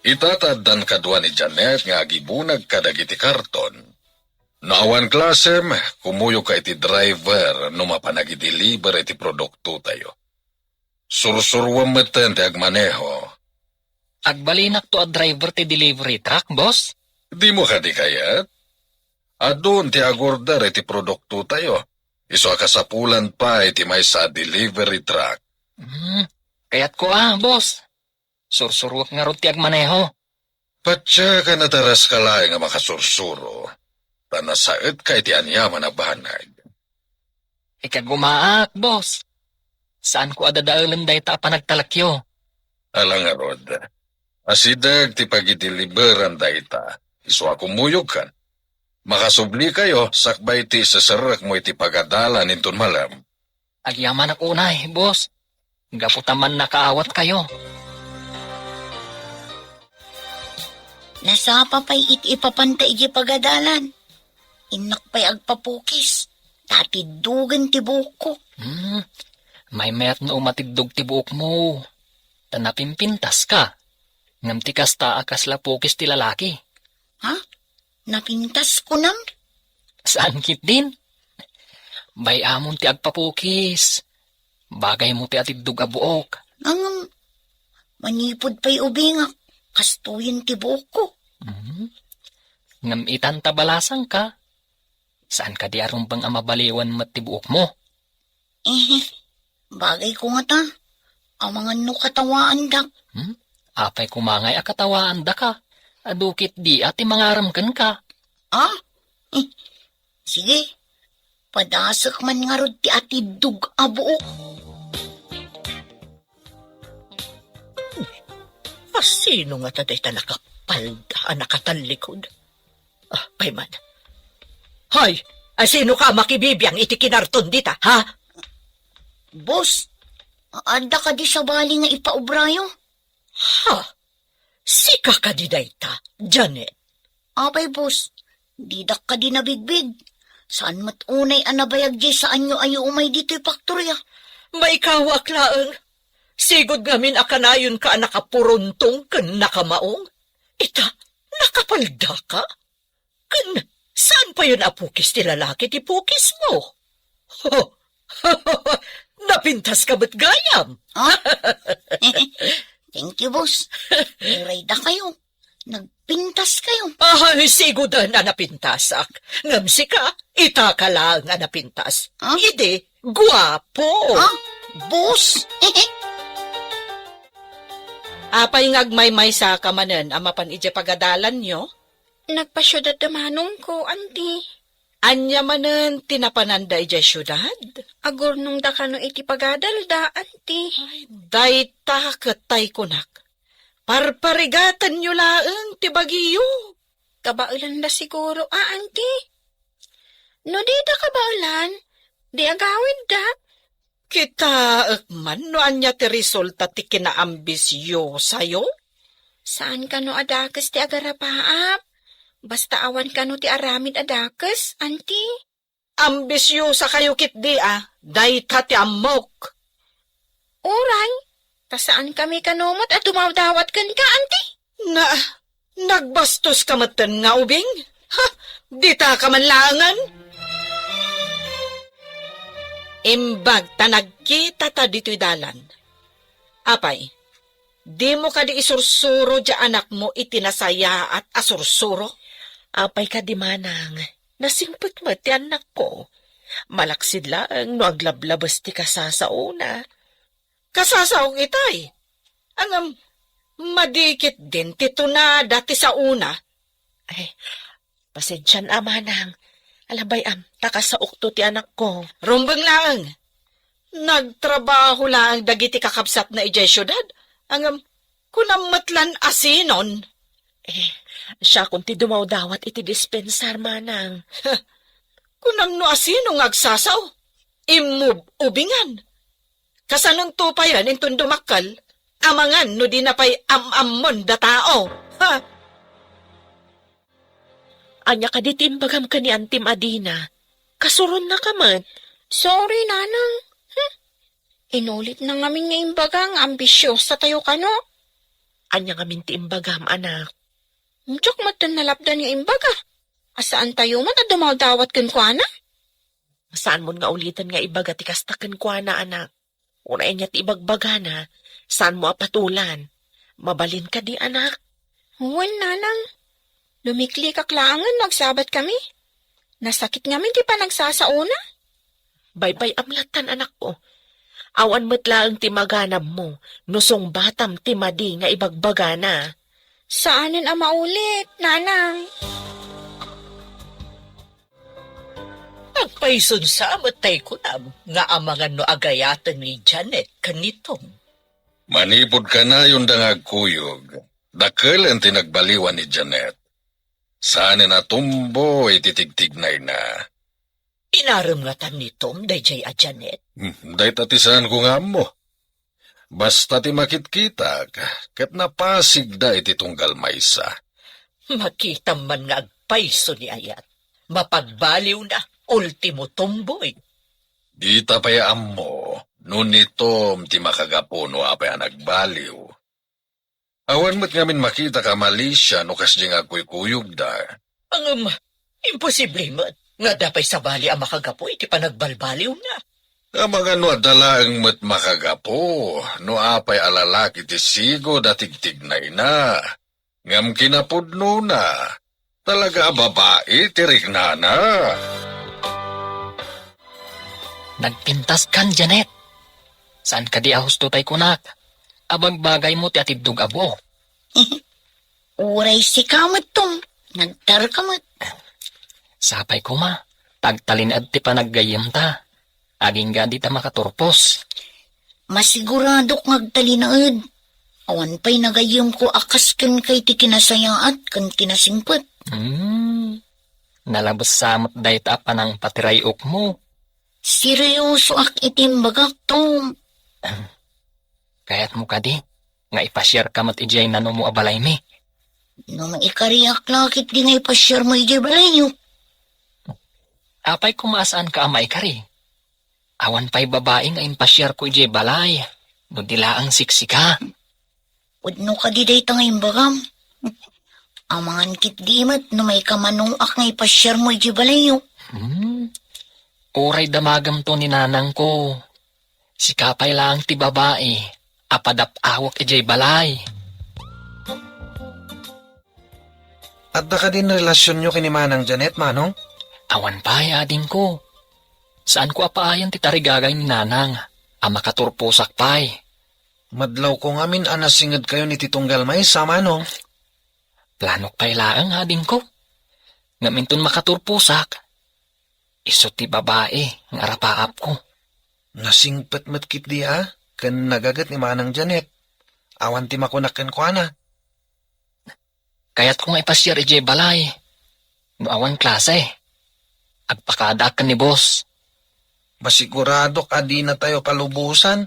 Ita ta addan kadua ni Janet nga agibunag kadagiti karton. No awan klasem, kumuyogka iti driver no mapan agideliver iti produktotayo. Sursuruem metten ti agmaneho. Agbalinakto a driver ti delivery truck, boss? Dimo kadi kayat? Adun ti agorder iti produktotayo. Isu a kasapulan pay ti maysa a delivery truck. Hmm, kayatko a, boss. Sursuruek ngarud ti agmaneho. Patiek a nataras ka laeng a makasursuro, ta nasaetka iti aniaman a banag. Ikagumaak, boss. Saanko a dadaelen dayta a panagtalekyo. Ala ngarud, asideg ti pagideliveran dayta, isu a kumuyogkan. Makasublikayo sakbay ti iseserrekmo iti pagadalan inton malem. Agyamanak unay, boss. Gapu ta mannakaawatkayo. Nasapa pay iti ipapanta idiay pagadalan. Innak pay agpapukis, ta atiddogen ti buokko. Hmm, maymayat no umatiddog ti buokmo. Ta napimpintaska. Ngem ti kasta a kasla pukis ti lalaki. Ha? Napintas kunam? Saan ketdin? Bay-amon ti agpapukis. Bagaymo ti atiddog a buok. Ngem, manipud pay ubingak, kastoyen ti buokko. Mhm. Ngem itan ta balasangka, saan kadi a rumbeng a mabaliwan met ti buokmo? Eh, bagayko ngata. Amangan no katawaandak. Hmm? Apay koma ngay a katawaandaka? Adu ketdi a ti mangarem kenka. Ah? Eh, sige, padasek man ngarud ti atiddog a buok. Asino ngata dayta nakapalda a nakatallikod? Ah, pay man. Hoy, asino ka a makibibiang iti kinarton dita, ha? Boss, adda kadi sabali nga ipaubrayo? Ha? Sika kadi dayta, Janet? Apay, boss, didak kadi nabigbig. Saan met unay a nabayag diay saanyo a umay ditoy faktorya? Maikawak laeng. Sigud ngamin a kanayonka a nakapuruntong ken nakamaong. Ita, nakapaldaka? Ken saan payen a pukis ti lalaki ti pukismo? Napintaska met gayam. Ah? Thank you, boss. Uray dakayo. Nagpintaskayo. Ah, siguden a napintasak. Ngem sika, itaka laeng a napintas. Ah? Idi, guapo. Ah, boss. Apay nga agmaymaysaka manen a mapan idiay pagadalanyo? Nagpasiudad da manongko, anti. Ania manen ti napananda idiay siudad? Agurnongda kano iti pagadalda, anti. Ay, dayta ket tay kunak. Parparigatenyo laeng ti bagiyo. Kabaelanda siguro, a, anti. No dida kabaelan, di agawidda. Kitaek man no ania ti resulta ti kinaambisiosayo? Saan kano a dakes ti agarapaap. Basta awan kano ti aramid a dakes, anti. Ambisiosakayo ketdi a, dayta ti ammok. Uray, ta saankami kano met a dumawdawat kenka, anti? Na, nagbastoska metten nga ubing? Ha, ditaka man laengen? Imbag ta nagkitata ditoy dalan. Apay, dimo kadi isursuro diay anakmo iti nasayaat a sursuro? Apay kadi, manang, nasingpet met ti annakko. Malaksid laeng no aglablabes ti kasasaona. Kasasaok itay. Ngem, madi ketdin ti tunada ti saona. Ay, pasensian a, manang. Ala bay-am, ta kasaokto ti anakko. Rumbeng laeng. Nagtrabaho laeng dagiti kakabsatna idiay siudad. Ngem, kunam met lan a sinon. Eh, siakon ti dumawdawat iti dispensar, manang. Kunam no a sino nga agsasao. Immub-ubingan. Kasanonto payen inton dumakkel, amangan no dina pay am-ammon da tao. Ha? Ania kadi ti imbagam ken ni Antim a Dina? Kasuronnaka met. Sorry, Nanang. Hmm? Inulitna ngamin nga imbaga nga ambisiosa tayo kano. Ania ngamin ti imbagam, anak? Diak met nalapdan nga imbaga. A saan tayo met a dumawdawat kenkuana? Saanmon nga uliten nga ibaga ti kasta kenkuana, anak. Uray ania ti ibagbagana, saanmo a patolan. Mabalin kadi, anak? Wen, Nanang. Lumiklikak laengen no agsabat kami. Nasakit ngamin ti panagsasaona. Baybay-am lattan, anakko. Awan met laeng ti maganabmo no sungbatam ti madi nga ibagbagana. Saanen a maulit, Nanang. Agpayson sa met tay kunam nga amangan no agayaten ni Janet ken ni Tom. Manipud kanayonda nga agkuyog, dakelen ti nagbaliwan ni Janet. Saanen a tumbo iti tigtignayna. Inarem ngatan ni Tom daydiay a Janet? Hmm, dayta ti saanko nga ammo. Basta ti makitkitak, ket napasigda iti tunggal maysa. Makitam man nga agpayso ni ayat. Mapagbaliwna, ultimo tomboy. Dita pay ammo no ni Tom ti makagapu no apay a nagbaliw. Awan met ngamin makita ka malicia no kasdi nga agkuykuyogda. Ngem, imposible met nga adda pay sabali a makagapu iti panagbalbaliwna. Amangan no adda laeng met makagapu no apay a lalaki ti sigud a tigtignayna. Ngem kinapudnona, talaga a babai ti riknana. Nagpintaskan, Janet. Saan kadi a husto tay kunak? Abagbagaymo ti atiddog a buok. Uray sika met, Tom. Nagtarka met. Sapay koma, ta agtalinaed ti panaggayyemta. Agingga dita makaturpos. Masiguradok nga agtalinaed. Awan pay nagayyemko a kas kenka iti kinasayaat ken kinasingpet. Hmm. Nalabes sa met dayta a panangpatiray-okmo. Seryosoak iti imbagak, Tom. Kayatmo kadi nga ipasiarka met idiay nanumo a balaymi? No maikariak la ketdi nga ipasiarmo idiay balayyo. Apay koma a saanka a maikari? Awan pay babai nga impasiarko idiay balay no di laeng siksika. Pudno kadi dayta nga imbagam? Amangan ketdi met no maikamanuak nga ipasiarmo idiay balayyo. Hmm. Uray damagemto ni nanangko. Sika pay laeng ti babai a padap-awek idiay balay. Adda kadin relasionyo ken ni Manang Janet, Manong? Awan pay, adingko. Saanko a paayen ti tarigagay ni Nanang a makaturposak pay. Madlawko ngamin a nasingedkayon iti tunggal maysa, Manong. Planok pay laeng, adingko. Ngem inton makaturposak, isu ti babai nga arapaapko. Nasingpet met ketdi a ken nagaget ni Manang Janet. Awan ti makunak kenkuana. Kayatko nga ipasiar idiay balay. No awan klase, agpakadaak ken ni boss. Masiguradok a dinatayo palubosan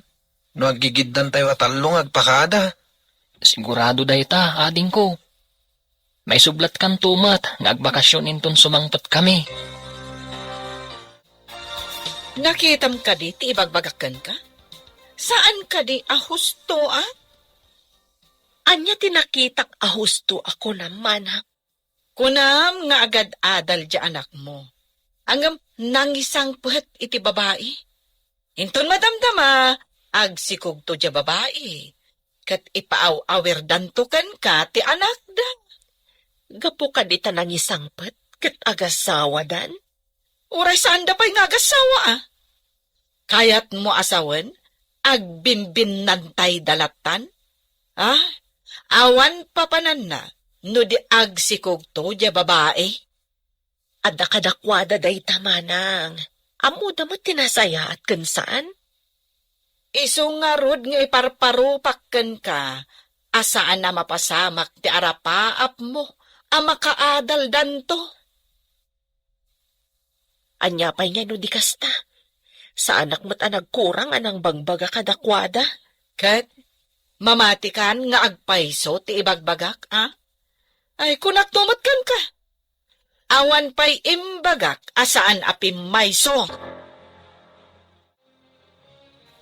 no aggigiddantayo a tallo nga agpakada. Sigurado dayta, adingko. Maisublatkanto met nga agbakasyon inton sumangpetkami. Nakitam kadi ti ibagbagak kenka? Saan kadi a husto a? Ania ti nakitak a husto a kunam, manang? Kunam nga agad-adal diay anakmo. Ngem nangisangpet iti babai. Inton madamdama, agsikogto diay babai, ket ipaaw-awirdanto kenka ti anakda. Gapu kadi ta nangisangpet ket agasawadan? Uray saanda pay nga agasawa, a? Kayatmo a sawen, agbinbinnantayda lattan? Ah, awan papananna no di agsikogto diay babai. Adda kadakuada dayta, manang. Ammoda met ti nasayaat ken saan? Isu ngarud nga iparparupak kenka a saan a mapasamak ti arapaapmo a makaadaldanto. Ania pay ngay no di kasta? Saanak met a nagkurang a nangbagbaga kadakuada. Ket mamatikan nga agpayso ti ibagbagak, a? Ay, kunakto met kenka. Awan pay imbagak a saan a pimmayso.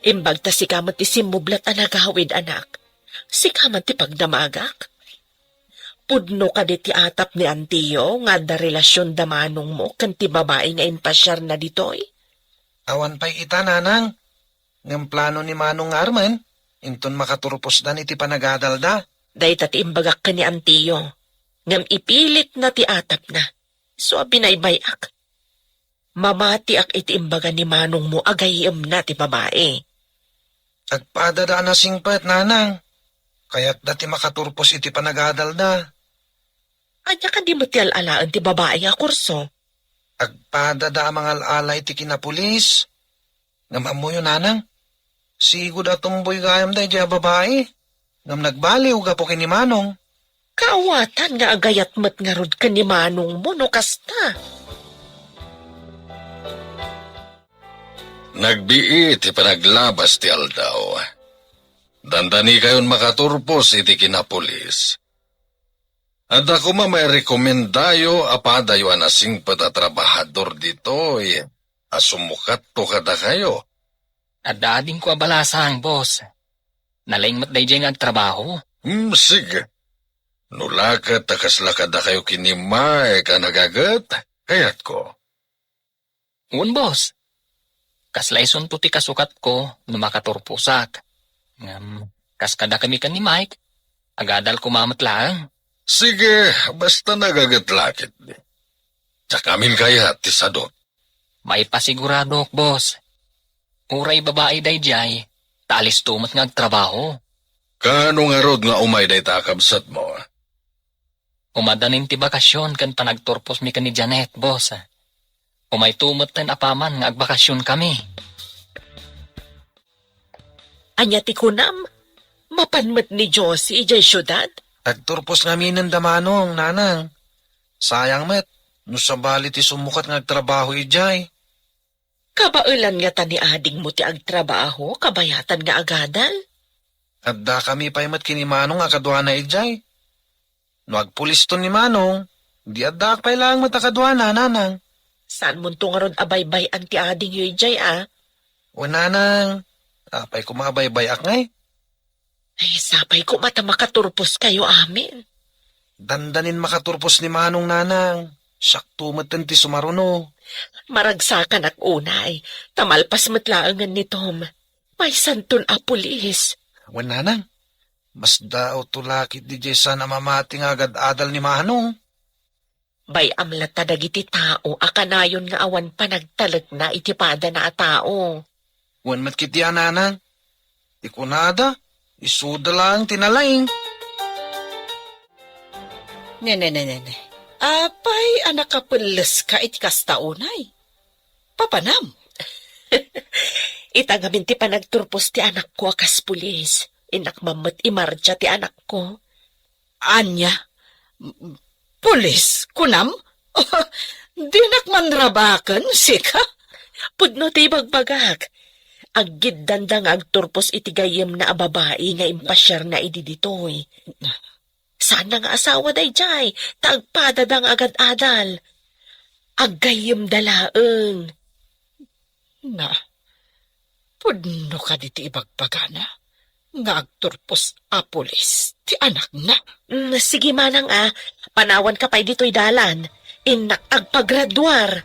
Imbag ta sika met ti simmublat a nagawid, anak. Sika man ti pagdamagak. Pudno kadi ti atap ni Antiyo nga adda relasion da manongmo ken ti babai nga impasiarna ditoy? Awan pay ita, nanang. Ngem plano ni manong nga armen, inton makaturposdan iti panagadalda. Dayta ti imbagak ken ni Antiyo, ngem ipilitna ti atapna. Isu a binaybay-ak. Mamatiak iti imbaga ni manongmo a gayyemna ti babai. Agpadada a nasingpet, nanang. Kayatda ti makaturpos iti panagadalda. Ania kadi met ti al-alaen ti babai a kurso? Agpadada a mangal-ala iti kinapulis. Ngem ammoyo, nanang, sigud a tomboy gayam daydiay a babai. Ngem nagbaliw gapu ken ni manong. Kaawatan nga agayat met ngarud ken ni manongmo no kasta. Nagbiit ti panaglabas ti aldaw. Dandanikayon makaturpos iti kinapulis. Adda koma mairekomendayo a padayo a nasingpet a trabahador ditoy a sumukatto kadakayo. Adda adingko a balasang, boss. Nalaing met daydiay nga agtrabaho. Hmm, sige. No la ket ta kasla kadakayo ken ni Mike a nagaget, kayatko. Wen, boss. Kasla isunto ti kasukatko no makaturposak. Ngem, kas kadakami ken ni Mike, agadal koma met laeng. Sige, basta nagaget la ketdi. Diak amin kayat ti sadut. Maipasiguradok, boss. Uray babai daydiay, ta alisto met nga agtrabaho. Kaano ngarud nga umay dayta a kabsatmo? Umadanin ti bakasion ken panagturposmi ken ni Janet, boss. Umayto metten apaman nga agbakasionkami. Ania ti kunam? Mapan met ni Josie idiay siudad? Agturpos ngaminenda, Manong, Nanang. Sayang met, no sabali ti sumukat nga agtrabaho idiay. Kabaelan ngata ni adingmo ti agtrabaho, kabayatan nga agadal? Addakami pay met ken ni Manong a kaduana idiay. No agpuliston ni Manong, di addaak pay laeng met a kaduana, Nanang. Saanmonto ngarud a baybay-an ti adingyo idiay, a? Wen, Nanang, apay koma a baybay-ak ngay? Ay, sapay koma ta makaturposkayo amin. Dandanin makaturpos ni Manong, Nanang. Siakto metten ti sumaruno. Maragsakanak unay, ta malpas met laengen ni Tom. Maysanton a pulis. Wen, Nanang, masdaawto la ketdi diay saan a mamati nga agad-adal ni Manong. Bay-am latta dagiti tao a kanayon nga awan panagtalekna iti padana a tao. Wen met ketdi a, Nanang. Ti kunada, isuda laeng ti nalaing. Ne, ne, ne, ne, ne. Apay a nakapelleska iti kasta unay? Papanam? Ita ngamin ti panagturpos ti anakko a kas pulis. Innak man met imartsa ti anakko. Ania? Pulis, kunam? Dinak manrabaken, sika? Pudno ti ibagbagak. Aggiddanda nga agturpos iti gayyemna a babai nga impasiarna idi ditoy. Saanna nga asawa daydiay, ta agpadada nga agad-adal. Aggayyemda laeng. Na, pudno kadi ti ibagbagana nga agturpos a pulis ti anakna? Mm, sige manang a, panawanka pay ditoy dalan. Innak agpagraduar.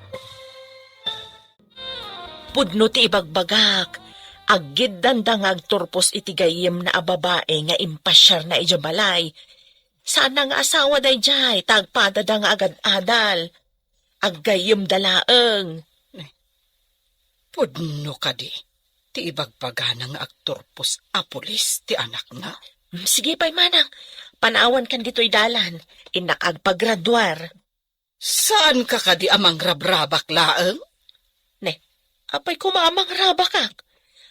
Pudno ti ibagbagak, aggiddanda nga agturpos iti gayyemna a babai nga impasiarna idiay balay. Saanna nga asawa daydiay, ta agpadada nga agad-adal. Aggayyemda laeng. Pudno kadi ti ibagbagana nga agturpos a pulis ti anakna? Mm, sige pay manang, panawankan ditoy dalan, innak agpagraduar. Saanka kadi a mangrabrabak laeng? Ne, apay koma a mangrabakak?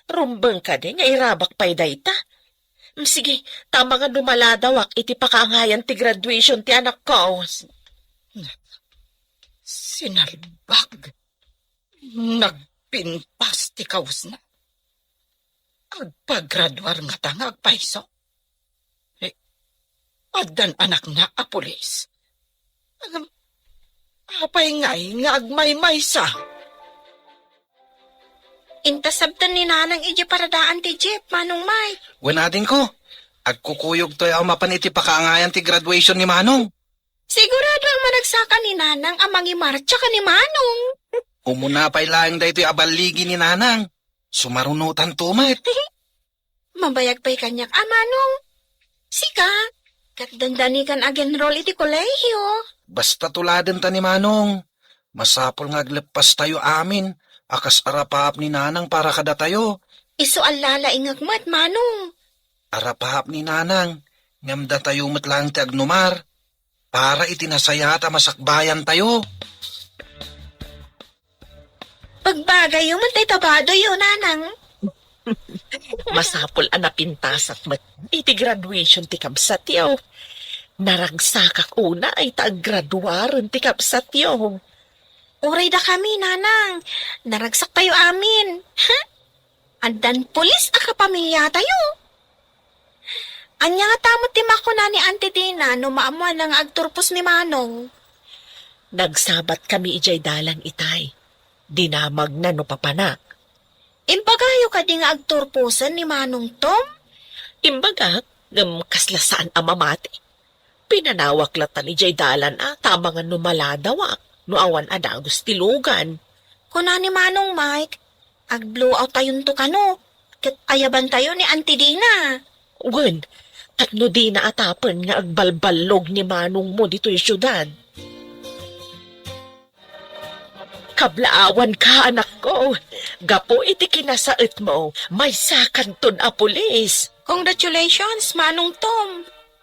Rumbeng kadi nga irabak pay dayta? Mm, sige, ta amangan no maladawak iti pakaangayan ti graduation ti anakko. Sinalbag. Nagpintas ti kawesna. Agpagraduar ngata nga agpayso? Eh, addan anakna a pulis. Ngem, apay ngay nga agmaymaysa? Intasabtan ni Nanang idiay paradaan ti jeep, Manong Mike. Wen, adingko, agkukuyogtoy a mapan iti pakaangayan ti graduation ni Manong. Sigurado a managsakan ni Nanang a mangimartsa ken ni Manong. Umuna pay laeng daytoy a balligi ni Nanang. Sumarunotanto met. Mabayag pay kaniak a, Manong. Sika, ket dandani kan ag-enroll iti kolehiyo. Basta tuladenta ni Manong. Masapul nga agleppastayo amin a kas arapaap ni Nanang para kadatayo. Isu a lalaingek met, Manong. Arapaap ni Nanang, ngem datayo met laeng ti agnumar para iti nasayaat a masakbayantayo. Pagbagayyo met dayta badoyyo, Nanang. Masapul a napintasak met iti graduation ti kabsatyo. Naragsakak unay ta aggraduaren ti kabsatyo. Uray dakami, Nanang. Naragsaktayo amin. Ha? Addan pulis a kapamiliatayo. Ania ngata met ti makuna ni Auntie Dina no maammuanna nga agturpos ni Manong? Nagsabatkami idiay dalan itay. Dinamagna no papanak. Imbagayo kadi nga agturposen ni Manong Tom? Imbagak, ngem kasla saan a mamati. Pinanawak latta idiay dalan a, tamangan no maladawak, no awan a dagus ti lugan. Kuna ni Manong Mike, agblowout tayonto kano, ket ayabantayo ni Auntie Dina. Wen, tapno dina atapen nga agbalballog ni manongmo ditoy siudad. Kablaawanka, anakko. Gapu iti kinasaetmo, maysakanton a pulis. Congratulations, Manong Tom.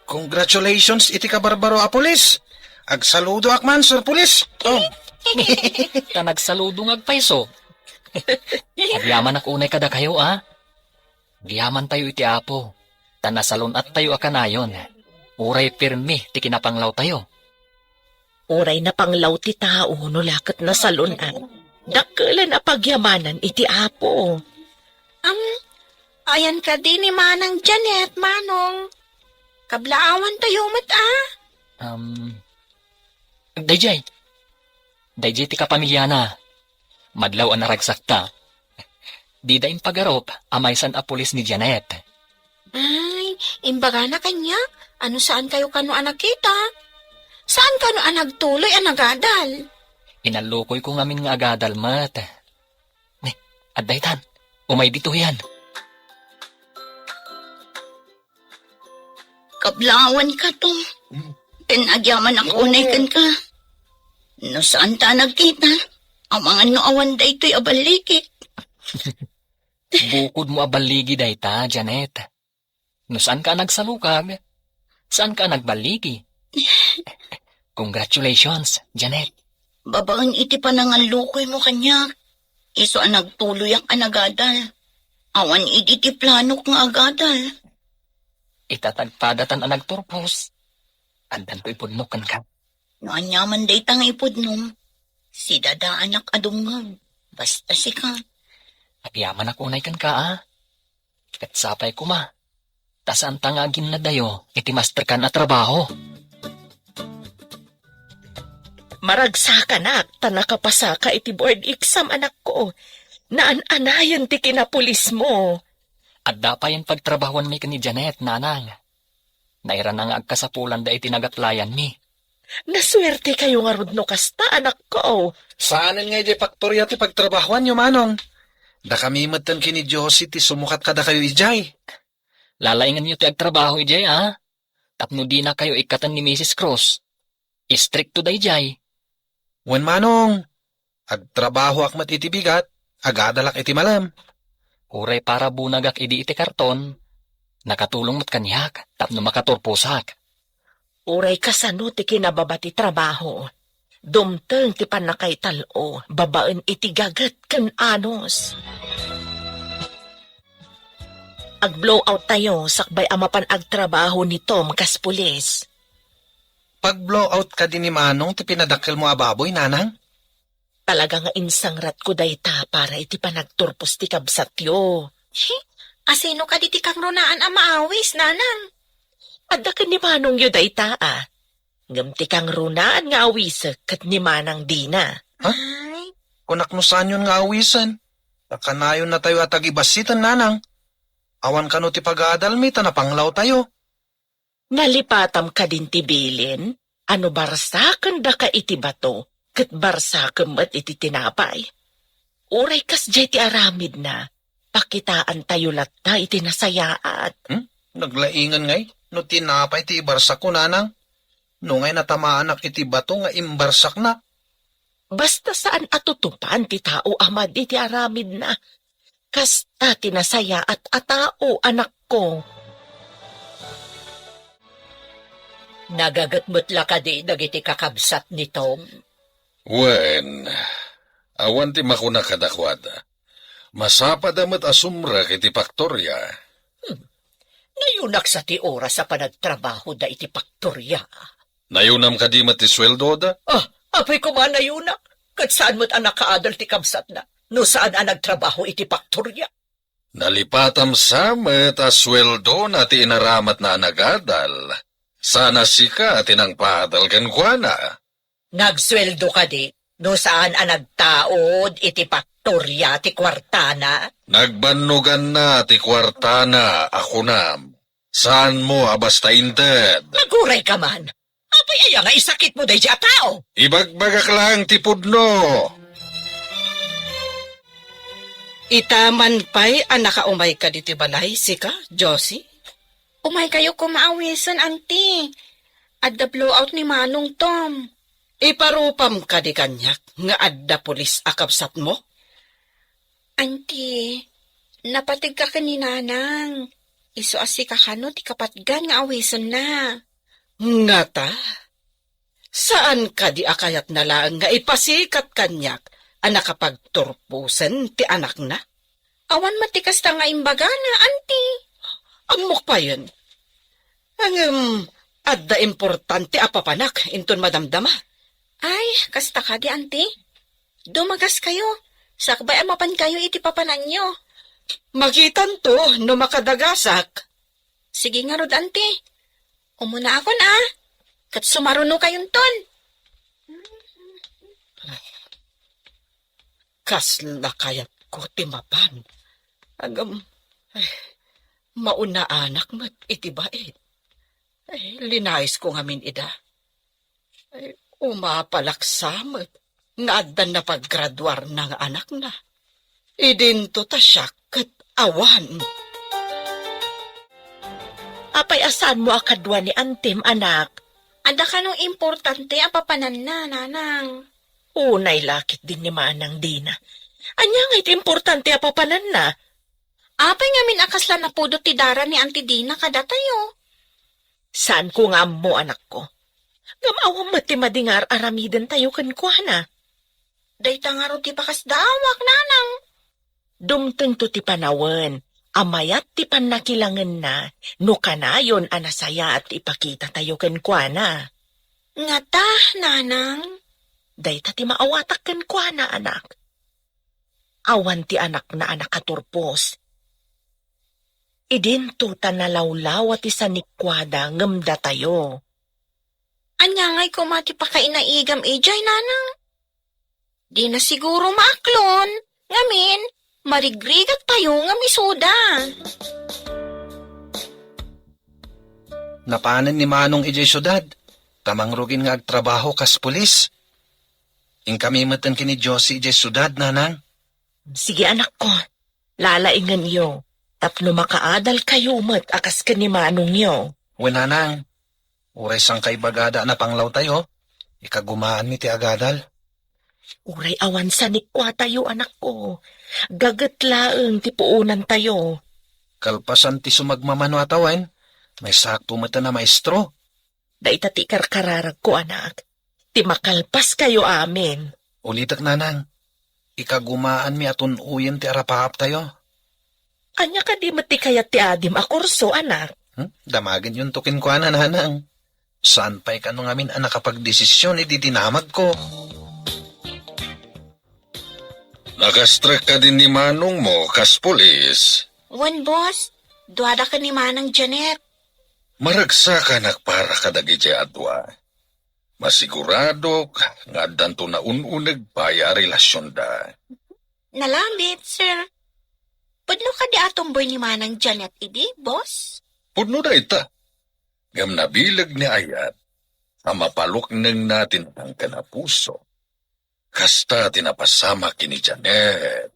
Congratulations iti kabarbaro a pulis. Agsaludoak man, Sir Pulis. Tom. Ta nagsaludo nga agpayso. Agyamanak unay kadakayo, a. Agyamantayo iti Apo, ta nasalun-attayo a kanayon. Uray pirmi ti kinapanglawtayo. Uray napanglaw ti tao no la ket nasalun-at, dakkelen a pagyamanan iti Apo. Am, ayan kadi ni Manang Janet, Manong. Kablaawantayo met, a? Um, dayjay. Dayjay ti kapamiliana. Madlaw a naragsakta. Dida impagarup a maysan a pulis ni Janet. Ay, imbagana kaniak, ano saan kayo kano a nakita? Saan kano a nagtuloy a nagadal? Inallukoy ko ngamin nga agadal met. Ne, adda itan. Umay ditoyan. Kablaawanka, Tom. Ken agyamanak unay kenka. No saanta a nagkita, amangan no awan daytoy a balligik. Bukodmo a balligi dayta, Janet. No saanka a nagsalukag, saanka a nagballigi. Congratulations, Janet. Babaen iti panangallukoymo kaniak, isu a nagtuloyak a nagadal. Awan idi ti planok nga agadal. Ita ta agpadatan a nagturpos, addanto ipudnok kenka. No aniaman dayta nga ipudnom, sidadaanak a dumngeg, basta sika. Agyamanak unay kenka, a. Ket sapay koma, ta saanta nga aginnadayo iti masterkan a trabaho. Maragsakanak ta nakapasaka iti board exam, anakko. Naan-anayen ti kinapulismo. Adda payen pagtrabahuanmi ken ni Janet, nanang. Nairana nga agkasapulanda iti nagaplayanmi. Nasuerte kayo ngarud no kasta, anakko. Saanen nga idiay faktoria ti pagtrabahuanyo, manong. Dakami metten ken ni Josie ti sumukat kadakayo idiay. Lalainganyo ti agtrabaho idiay, a? Tapno dinakayo ikkaten ni Misis Cruz. Istrikto daydiay. Wen, manong. Agtrabahoak met iti bigat, agadalak iti malem. Uray para bunagak idi iti karton, nakatulong met kaniak tapno makaturposak. Uray kasano ti kinababa ti trabaho, dumteng ti pannakaital-o babaen iti gaget ken anus. Ag-blowout tayo sakbay a mapan agtrabaho ni Tom kas pulis. Pag-blowout kadi ni Manong ti pinadakkelmo a baboy, nanang? Talaga nga insangratko dayta para iti panagturpos ti kabsatyo. He, asino kadi ti kangrunaan a maawis, nanang? Adda ken ni manongyo dayta, a. Ngem ti kangrunaan nga awisek ket ni Manang Dina. Ha? Ay. Kunak no saanyon nga awisen. Ta kanayonnatayo a tagibassiten, nanang. Awan kano ti pagadalmi ta napanglawtayo. Nalipatam kadin ti bilin a no barsakendaka iti bato, ket barsakem met iti tinapay. Uray kasdiay ti aramidna, pakitaantayo latta iti nasayaat. Hmm? Naglaingan ngay no tinapay ti ibarsakko, nanang? No ngay natamaanak iti bato nga imbarsakna? Basta saan a tutupan ti tao a madi ti aramidna. Kasta ti nasayaat a tao, anakko. Nagaget met la kadi dagiti kakabsat ni Tom? Wen, awan ti makuna kadakuada. Masapada met a sumrek iti paktoria. Hmm. Nayunak sa ti oras a panagtrabahoda iti paktoria. Nayunam kadi met ti sueldoda? Ah, apay koma nayunak. Ket saan met a nakaadal ti kabsatna no saan a nagtrabaho iti paktoria. Nalipatam sa met a sueldona ti inaramatna a nagadal. Saan a sika ti nangpaadal kenkuana. Nagsueldo kadi no saan a nagtaud iti paktoria ti kuartana? Nagbannoganna ti kuartana a kunam. Saanmo a basta inted? Aguray ka man. Apay aya nga isakitmo daydi a tao? Ibagbagak laeng ti pudno. Ita man pay a nakaumayka ditoy balay, sika, Josie? Umaykayo koma awisen, Auntie. Adda blowout ni Manong Tom. Iparupam kadi kaniak nga adda pulis a kabsatmo? Auntie, napategka ken ni Nanang. Isu a sika kano ti kapatgan nga awisenna. Ngata? Saan kadi a kayatna laeng nga ipasikat kaniak a nakapagturposen ti anakna? Awan met ti kasta nga imbagana, Auntie. Ammok payen. Ngem, adda importante a papanak inton madamdama. Ay, kasta kadi, Auntie. Dumagaskayo. Sakbay a mapankayo iti papananyo. Makitanto no makadagasak. Sige ngarud, Auntie. Umunaakon, a. Ket sumarunokayonton. Kasla kayatko ti mapan. Ngem, ay, maunaanak met iti baet. Ay, linayisko ngamin ida. Ay, umapalak sa met nga addan napaggraduarna nga anakna. Idinto ta siak ket awan. Apay a saanmo a kadua ni Antem, anak? Adda kano importante a papananna, Nanang? Unay la ketdin ni Manang Dina. Ania ngay ti importante a papananna? Apay ngamin a kasla napudot ti dara ni Auntie Dina kadatayo? Saanko nga ammo, anakko. Ngem awan met ti madi nga ar-aramidentayo kenkuana. Dayta ngarud ti pakasdaawak, Nanang. Dumtengto ti panawen a mayat ti pannakilangenna no kanayon a nasayaat ti ipakitatayo kenkuana. Ngata, Nanang? Dayta ti maawatak kenkuana, anak. Awan ti anakna a nakaturpos. Idinto ta nalawlawa ti sanikuada ngem datayo. Ania ngay koma ti pakainaigam idiay, Nanang? Dina siguro maaklon, ngamin, marigrigat tayo nga misuda. Napanen ni Manong idiay siudad, ta mangrugin nga agtrabaho kas pulis. Inkami metten ken ni Josie idiay siudad, Nanang. Sige, anakko. Lalaingenyo, tapno makaadalkayo met a kas ken ni manongyo. Wen, Nanang, uray sangkaibagada a napanglawtayo, ikagumaanmi ti agadal. Uray awan sanikuatayo, anakko. Gaget laeng ti puonantayo. Kalpasan ti sumagmamano a tawen, maysakto metten a maestro. Dayta ti ikarkararagko, anak. Ti makalpaskayo amin. Ulitek, Nanang. Ikagumaanmi a tun-oyen ti arapaaptayo. Ania kadi met ti kayat ti adim a kurso, anak? Hmm? Damagenyonto kenkuana, Nanang. Saan pay kano ngamin a nakapagdesisyon idi dinamagko. Nakastrek kadi ni manongmo kas pulis? Wen, boss. Duada ken ni Manang Janet. Maragsakanak para kadagiti a dua. Masiguradok nga addanto naun-uneg pay a relasionda. Nalabit, sir. Pudno kadi a tumboy ni Manang Janet idi, boss? Pudno dayta. Ngem nabileg ni Ayat a mapaluknengna ti natangken a puso. Kasta ti napasamak ken ni Janet.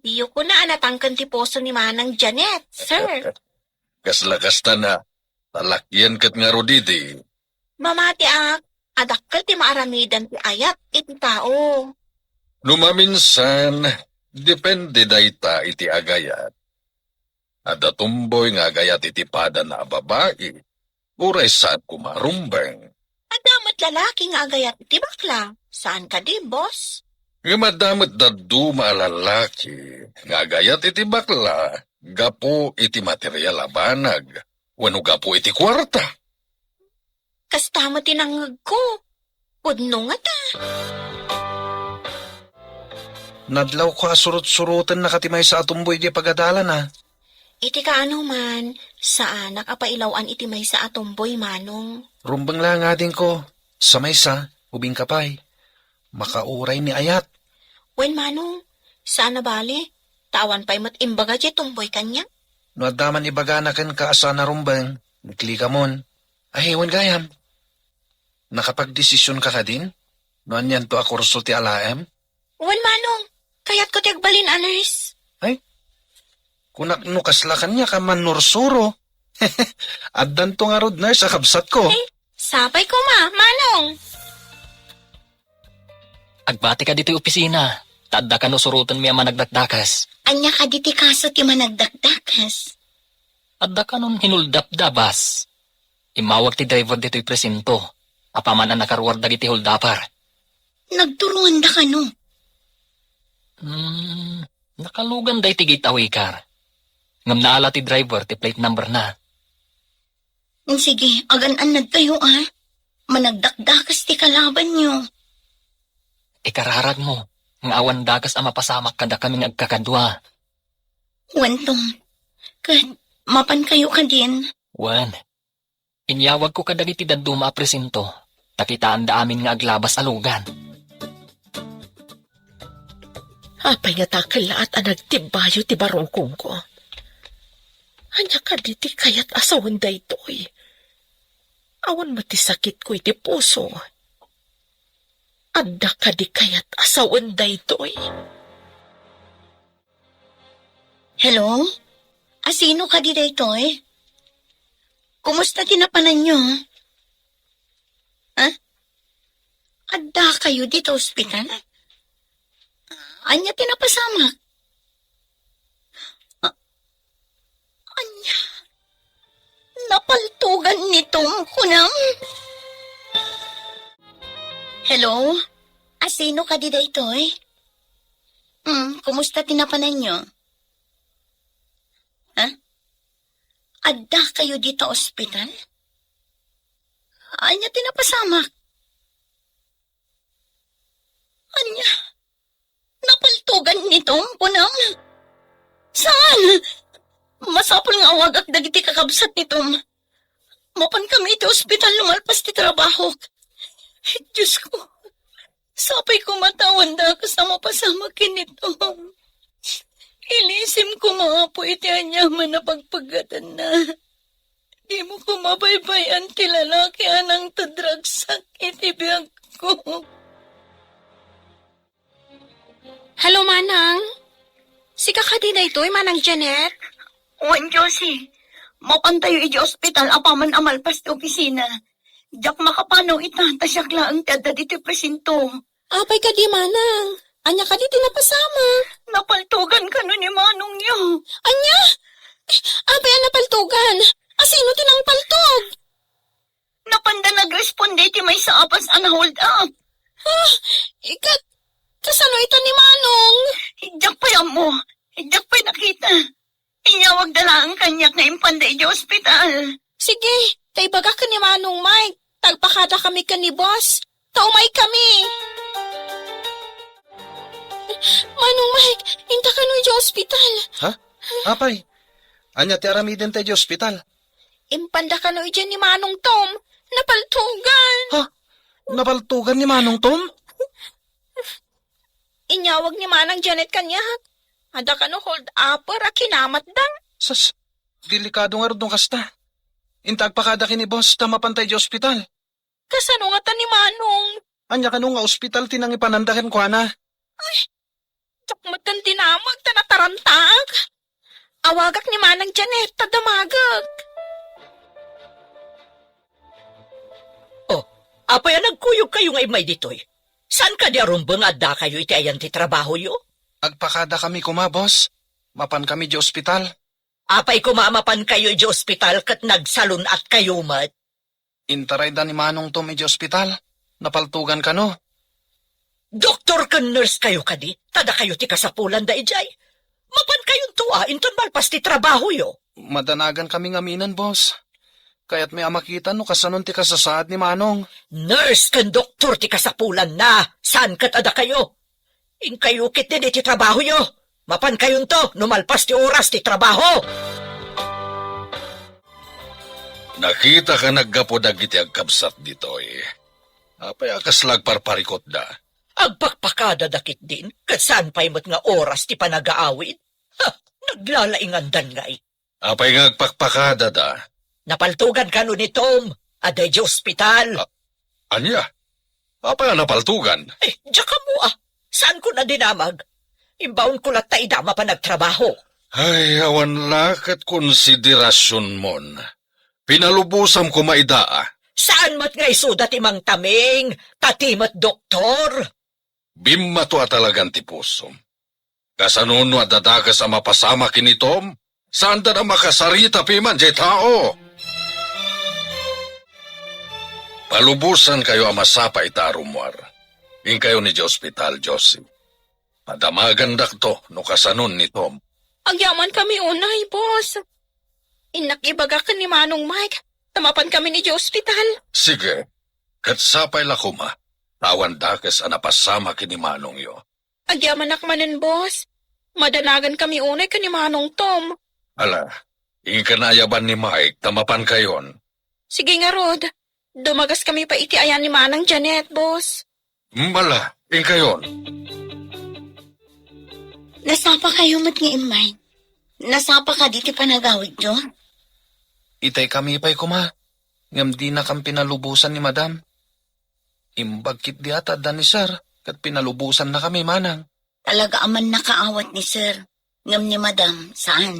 Diyo kuna a natangken ti puso ni Manang Janet, sir. Kasla kasta na, talakyen ket ngarud idi. Mamatiak a dakkel ti maaramiden ti Ayat iti tao. No maminsan, depende dayta iti agayat. Adda tumboy nga agayat iti padana a babai, uray saan koma a rumbeng. Adda met lalaki nga agayat iti bakla, saan kadi, boss? Ngem adda met dadduma a lalaki nga agayat iti bakla gapu iti material a banag wenno gapu iti kuarta. Kasta met ti nangngegko. Pudno ngata. Nadlawko a surot-surotenna ka ti maysa a tumboy di pagadalana. Iti kaano man, saanak a pailaw-an iti maysa a tumboy, Manong. Rumbeng la ngarud kenka. Sa maysa, ubingka pay. Makauray ni ayat. Wen, Manong, saan a bale. Ta awan pay met imbaga diay tumboy kaniak. No adda man ibagana kenka a saan a rumbeng, ikligamon. Ay, wen gayam. Nakapagdesisionka kadin? No anianto a kurso ti alaem? Wen, Manong, kayatko ti agbalin a nurse. Ay, kunak no kasla kaniak a mannursuro. Addanto ngarud nurse a kabsatko. Eh, sapay koma, Manong. Agbati ka ditoy opisina, ta adda kano surotenmi a managdakdakas. Ania kadi ti kaso ti managdakdakas? Adda kanon hinuldapda, boss. Immawag ti driver ditoy presinto, apaman a nakaruar dagiti holdupper. Nagturonganda kano? Hmm, nakaluganda iti gate a wicker. Ngem naala ti driver ti plate number na. Sige, agan-annadkayo, a. Managdakdakas ti kalabanyo. Ikararagmo nga awan dakas a mapasamak kadakami nga agkakadua. Wen, Tom, ket mapankayo kadin? Wen, inyawagko kadagiti dadduma a presinto, ta kitaanda amin nga aglabas a lugan. Apay nga dakellaat a nagtibbayo ti barukongko? Ania kadi ti kayat a sawen daytoy? Awan met ti sakitko iti puso. Adda kadi kayat a sawen daytoy? Hello? Asino kadi daytoy? Kumusta ti napananyo? Ha? Adda kayo dita ospital? Ania ti napasamak? A-, ania? Napaltugan ni Tom, kunam? Hello? Asino kadi daytoy? Hmm, kumusta ti napananyo? Ha? Adda kayo dita ospital? Ania ti napasamak? Ania? Napaltugan ni Tom, kunam? Saan? Masapul nga awagak dagiti kakabsat ni Tom. Mapan kami iti ospital no malpas ti trabahok. Diyos ko, sapay koma ta awan dakas a mapasamak ken ni Tom. Ilisim koma, Apo, iti aniaman a pagpagatanna. Dimo koma baybay-an ti lalaki a nangtedragsak iti biagko. Hello, Manang. Sika kadi daytoy, Manang Janet? Wen, Josie. Mapantayo iti ospital apaman a malpas ti opisina. Diak makapanaw ita, ta siak laeng ti adda ditoy presinto. Apay kadi, Manang? Ania kadi ti napasamak? Napaltugan kano ni Manongyo. Ania? Apay a napaltugan? Asino ti nangpaltog? Napanda nagresponde iti maysa a bus a na-hold up. Ah, ikat, kasano ita ni Manong? Diak pay ammo. Diak pay nakita. Inyawagda laeng kaniak nga impanda idiay ospital. Sige, ta ibagak ken ni Manong Mike, ta agpakadakami ken ni boss, ta umaykami. Manong Mike, inta kano idiay ospital? Ha? Apay, ania ti aramidenta idiay ospital? Impanda kano idiay ni Manong Tom. Napaltugan. Ha? Napaltugan ni Manong Tom? Inyawag ni Manang Janet kaniak. Adda kano hold upper a kinamatda. Sus, delikado ngarud no kasta. Inta agpakada ken ni boss ta mapanta idiay ospital. Kasano ngata ni Manong? Ania kano nga ospital ti nangipananda kenkuana? Ay, diak met ken dinamag ta natarantaak. Awagak ni Manang Janet ta damagek. Oh, apay a nagkuyogkayo nga immay ditoy? Saan kadi a rumbeng nga addakayo iti ayan ti trabahoyo? Agpakadakami koma, boss. Mapankami idiay ospital. Apay koma a mapankayo idiay ospital ket nagsalun-atkayo met? Intarayda ni Manong Tom idiay ospital. Napaltugan kano. Doktor ken nurse kayo kadi? Ta dakayo ti kasapulanda idiay. Mapankayonto a inton malpas ti trabahoyo. Madanagan kami ngamin, boss. Kayatmi a makita no kasanon ti kasasaad ni Manong. Nurse ken doktor ti kasapulanna, saan ket a dakayo? Inkayo ketdi iti trabahoyo. Mapankayonto no malpas ti oras ti trabaho. Nakitaka naggapu dagiti agkabsat ditoy. Apay a kasla agparparikutda? Agpakpakadada ketdin, ket saan pay met nga oras ti panagaawid? Ha, naglalaingandan ngay. Apay nga agpakpakadada? Napaltugan kano ni Tom, adda idiay ospital. Ah, ania? Apay a napaltugan? Eh, diak ammo a. Saanko a dinamag? Imbaonko latta ida mapan agtrabaho. Ay, awan la ket konsiderasionmon. Pinalubosam koma ida a. Saan met nga isuda ti mangtaming, ta ti met doktor? Bimmato a talagan ti pusom. Kasano no adda dakes a mapasamak ken ni Tom? Saanda a makasarita piman diay tao. Palubosankayo a masapa ita a rummuar. Inkayon idiay ospital, Josie. Padamagandakto no kasanon ni Tom. Agyamankami unay, boss. Innak ibaga ken ni Manong Mike, ta mapankami idiay ospital. Sige, ket sapay la koma, ta awan dakes a napasamak ken ni manongyo. Agyamanak manen, boss. Madanagankami unay ken ni Manong Tom. Ala, inka naayaban ni Mike ta mapankayon. Sige ngarud, dumagaskami pay iti ayan ni Manang Janet, boss. Mala, inkayon. Nasapakayo met nga immay. Nasapa kadi ti panagawidyo? Itay kami pay koma, ngem dinakam pinalubosan ni Madam. Imbag ketdi a ta adda ni Sir, ket pinalubosannakami, Manang. Talaga a mannakaawat ni Sir, ngem ni Madam, saan.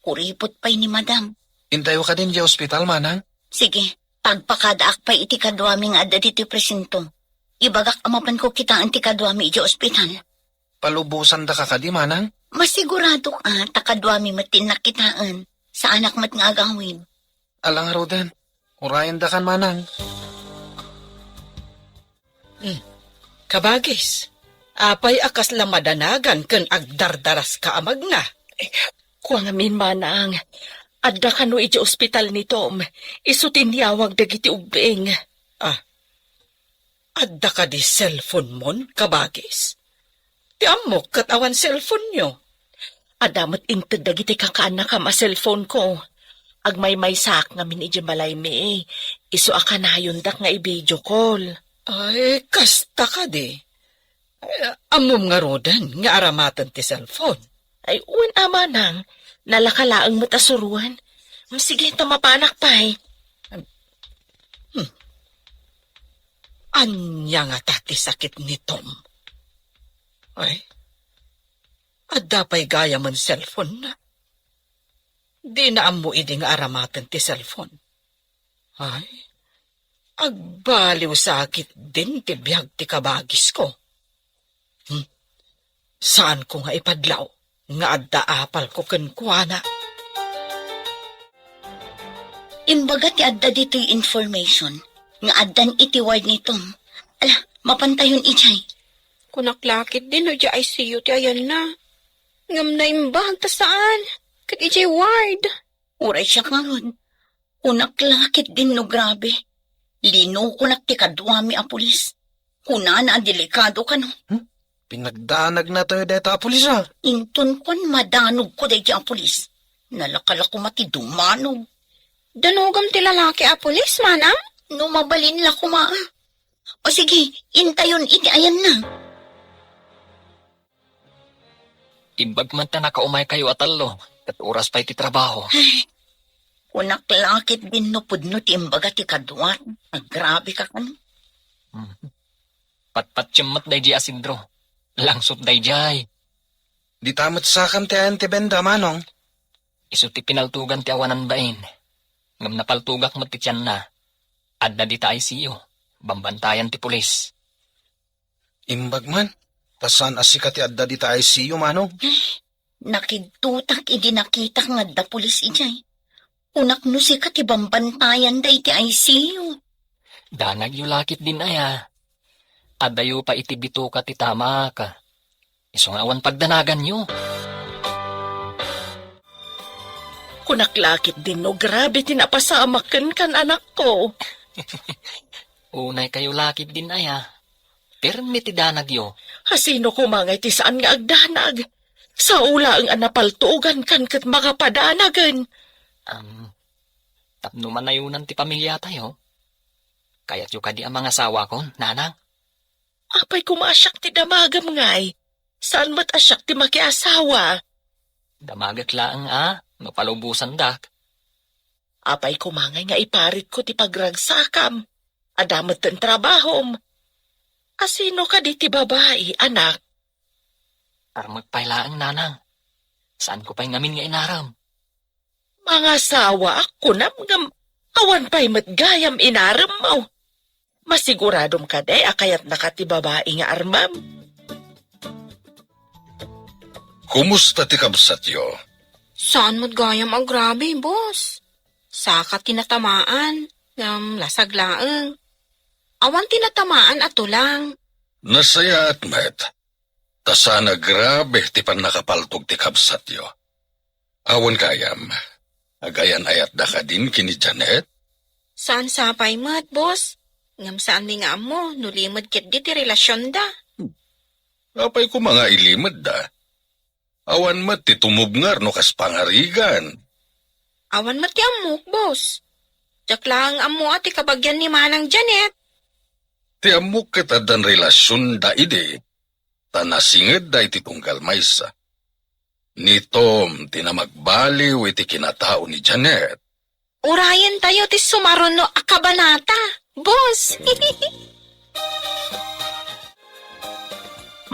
Kuripot pay ni Madam. Intayo kadi idiay ospital, Manang? Sige, pagpakadaak pay iti kaduami nga adda ditoy presinto. Ibagak a mapanko kitaen ti kaduami idiay ospital. Palubosandaka kadi, Manang? Masiguradok a ta kaduami met ti innak kitaen. Saanak met nga agawid. Ala ngaruden, urayendakan, Manang. Hmm. Kabagis, apay a kasla madanagan ken agdardaraska a magna? Kua ngamin, Manang, adda kano idiay ospital ni Tom, isu ti inyawag dagiti ubbing. Ah, adda kadi cellphone-mon, kabagis? Ti ammok ket awan cellphone-yo. Adda met inted dagiti kakaannakam a cellphone-ko. Agmaymaysaak ngamin idiay balaymi, isu a kanayondak nga i-video call. Ay, kasta kadi. Ay, ammom ngaruden nga aramaten ti cellphone? Ay, wen a, Manang, nalaka laeng met a suroen. Sige, ta mapanak pay. Hmm. Ania ngata ti sakit ni Tom? Ay, adda pay gayamen cellphone-na. Dina ammo idi nga aramaten ti cellphone. Ay, agbaliw sa ketdin ti biag ti kabagisko. Hmm. Saanko nga ipadlaw nga adda apalko kenkuana. Imbaga ti adda ditoy information nga addan iti ward ni Tom. Ala, mapantayon idiay. Kunak la ketdin no idiay I C U ti ayanna. Ngem naimbag ta saan. Ket idiay ward. Uray siak ngarud. Kunak la ketdin no grabe. Linukonak ti kaduami a pulis. Kunana a delikado kano. Hmm? Pinagdanagna tayo dayta a pulis, a? Inton kuan, madanogko daydi a pulis. Nalaka la koma ti dumanog. Danogam ti lalaki a pulis, Manang? No mabalin la koma, a. O sige, intayon iti ayanna. Imbag man ta nakaumaykayo a tallo, ket oras pay ti trabaho. Ay, kunak la ketdin no pudno ti imbaga ti kaduat. Agrabe ka kano. Hmm. Patpatiem met daydi a sidro. Langsot daydiay. Dita met sakam ti ayan ti benda, Manong. Isu ti pinaltugan ti awanan bain. Ngem napaltugak met ti tianna. Adda dita I C U. Bambantayan ti pulis. Imbag man, ta saan a sika ti adda dita I C U, Manong? Nakidtutak idi nakitak nga adda pulis idiay. Kunak no sika ti bambantayan daydi I C U. Danagyo la ketdin aya. Addayo pay iti bitoka ti tamak. Isu nga awan pagdanaganyo. Kunak la ketdin no grabe ti napasamak kenka, anakko. Unaykayo la ketdin aya. Pirmi ti danagyo. Asino koma ngay ti saan nga agdanag? Sao laeng a napaltugankan ket makapadanagen. Am, tapno manayonan ti pamiliatayo, kayatyo kadi a mangasawakon, nanang? Apay koma a siak ti damagem ngay? Saan met a siak ti makiasawa? Damagek laeng a, no palubosandak. Apay koma ngay nga iparitko ti pagragsakam? Adda metten trabahom. Asino kadi ti babai, anak? Armek pay laeng, nanang. Saanko pay ngamin nga inarem. Mangasawaak, kunam, ngem awan pay met gayam inaremmo. Masiguradom kadi a kayatnaka ti babai nga armem? Kumusta ti kabsatyo? Saan met gayam agrabe, boss. Saka ti natamaan, ngem lasag laeng. Awan ti natamaan a tulang. Nasayaat met. Ta saan a grabe ti pannakapaltog ti kabsatyo. Awan gayam, agayan-ayatda kadin ken ni Janet? Saan sapay met, boss. Ngem saanmi nga ammo no limed ketdi ti relasionda. Apay koma nga ilimedda? Awan met ti tumubngar no kas pangarigan. Awan met ti ammok, boss. Diak laeng ammo a ti kabagian ni Manang Janet. Ti ammok ket addan relasionda idi, ta nasingedda iti tunggal maysa. Ni Tom ti namagbaliw iti kinatao ni Janet. Urayentayo ti sumaruno a kabanata, boss.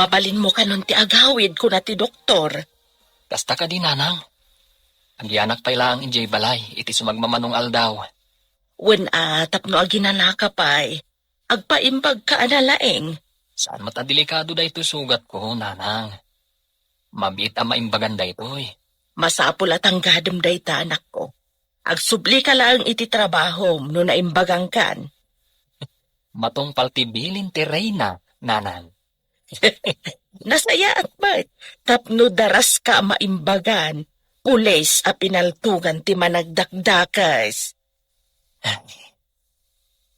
Mabalinmo kanon ti agawid, kuna ti doktor. Kasta kadi, nanang. Agyanak pay laeng idiay balay iti sumagmamano nga aldaw. Wen a, tapno aginanaka pay, agpaimbagka a nalaing. Saan met a delikado daytoy sugatko, nanang. Mabiit a maimbagan daytoy. Masapul a tanggadem dayta, anakko. Agsublika laeng iti trabahom no naimbagangkan. Matungpal ti bilin ti reyna, nanang. Nasayaat met, tapno daraska a maimbagan, pulis a pinaltugan ti managdakdakes.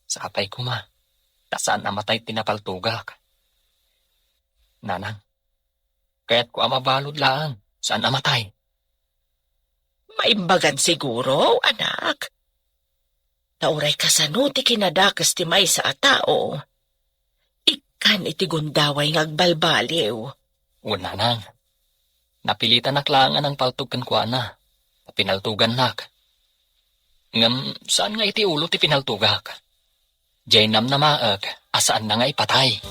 Sapay koma, ta saan a matay ti napaltugak. Nanang, kayatko a mabalud laeng, saan a matay. Maimbagan siguro, anak. Ta uray kasano ti kinadakes ti maysa a tao, ikkan iti gundaway nga agbalbaliw. Wen, nanang, napilitanak laeng a nangpaltog kenkuana, ta pinaltugannak. Ngem saan nga iti ulo ti pinaltugak. Diay namnamaek a saanna nga ipatay.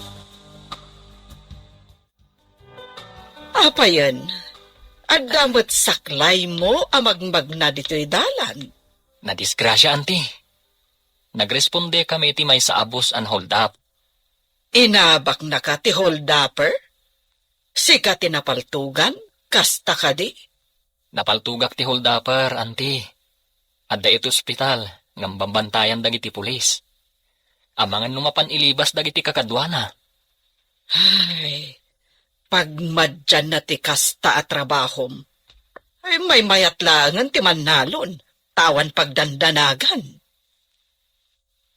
Apayen, adda met saklaymo a magmagna ditoy dalan? Nadisgrasia, anti. Nagrespondekami iti maysa a bus a hold up. Inabaknaka ti hold upper? Sika ti napaltugan? Kasta kadi? Napaltugak ti hold upper, anti. Adda iti ospital, ngem bambantayan dagiti pulis. Amangan no mapan ilibas dagiti kakaduana. Ay, pagmadianna ti kasta a trabahom. Ay, maymayat laengen ti mannalon, ta awan pagdandanagan.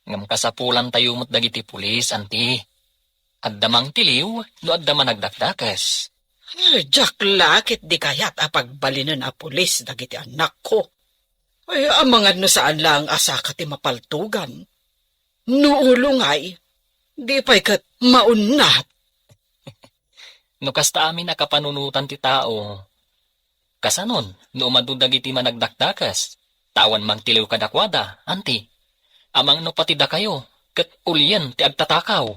Ngem kasapulantayo met dagiti pulis, anti. Adda mangtiliw no adda managdakdakes. Ay, diak la ket di kayat a pagbalinen a pulis dagiti annakko. Ay, amangan no saan laeng a saka ti mapaltugan. No ulo ngay, di pay ket maunnat. No kasta amin a kapanunotan ti tao, kasanon no umadu dagiti managdakdakes, ta awan mangtiliw kadakuada, anti? Amangan no pati dakayo, ket ulien ti agtatakaw.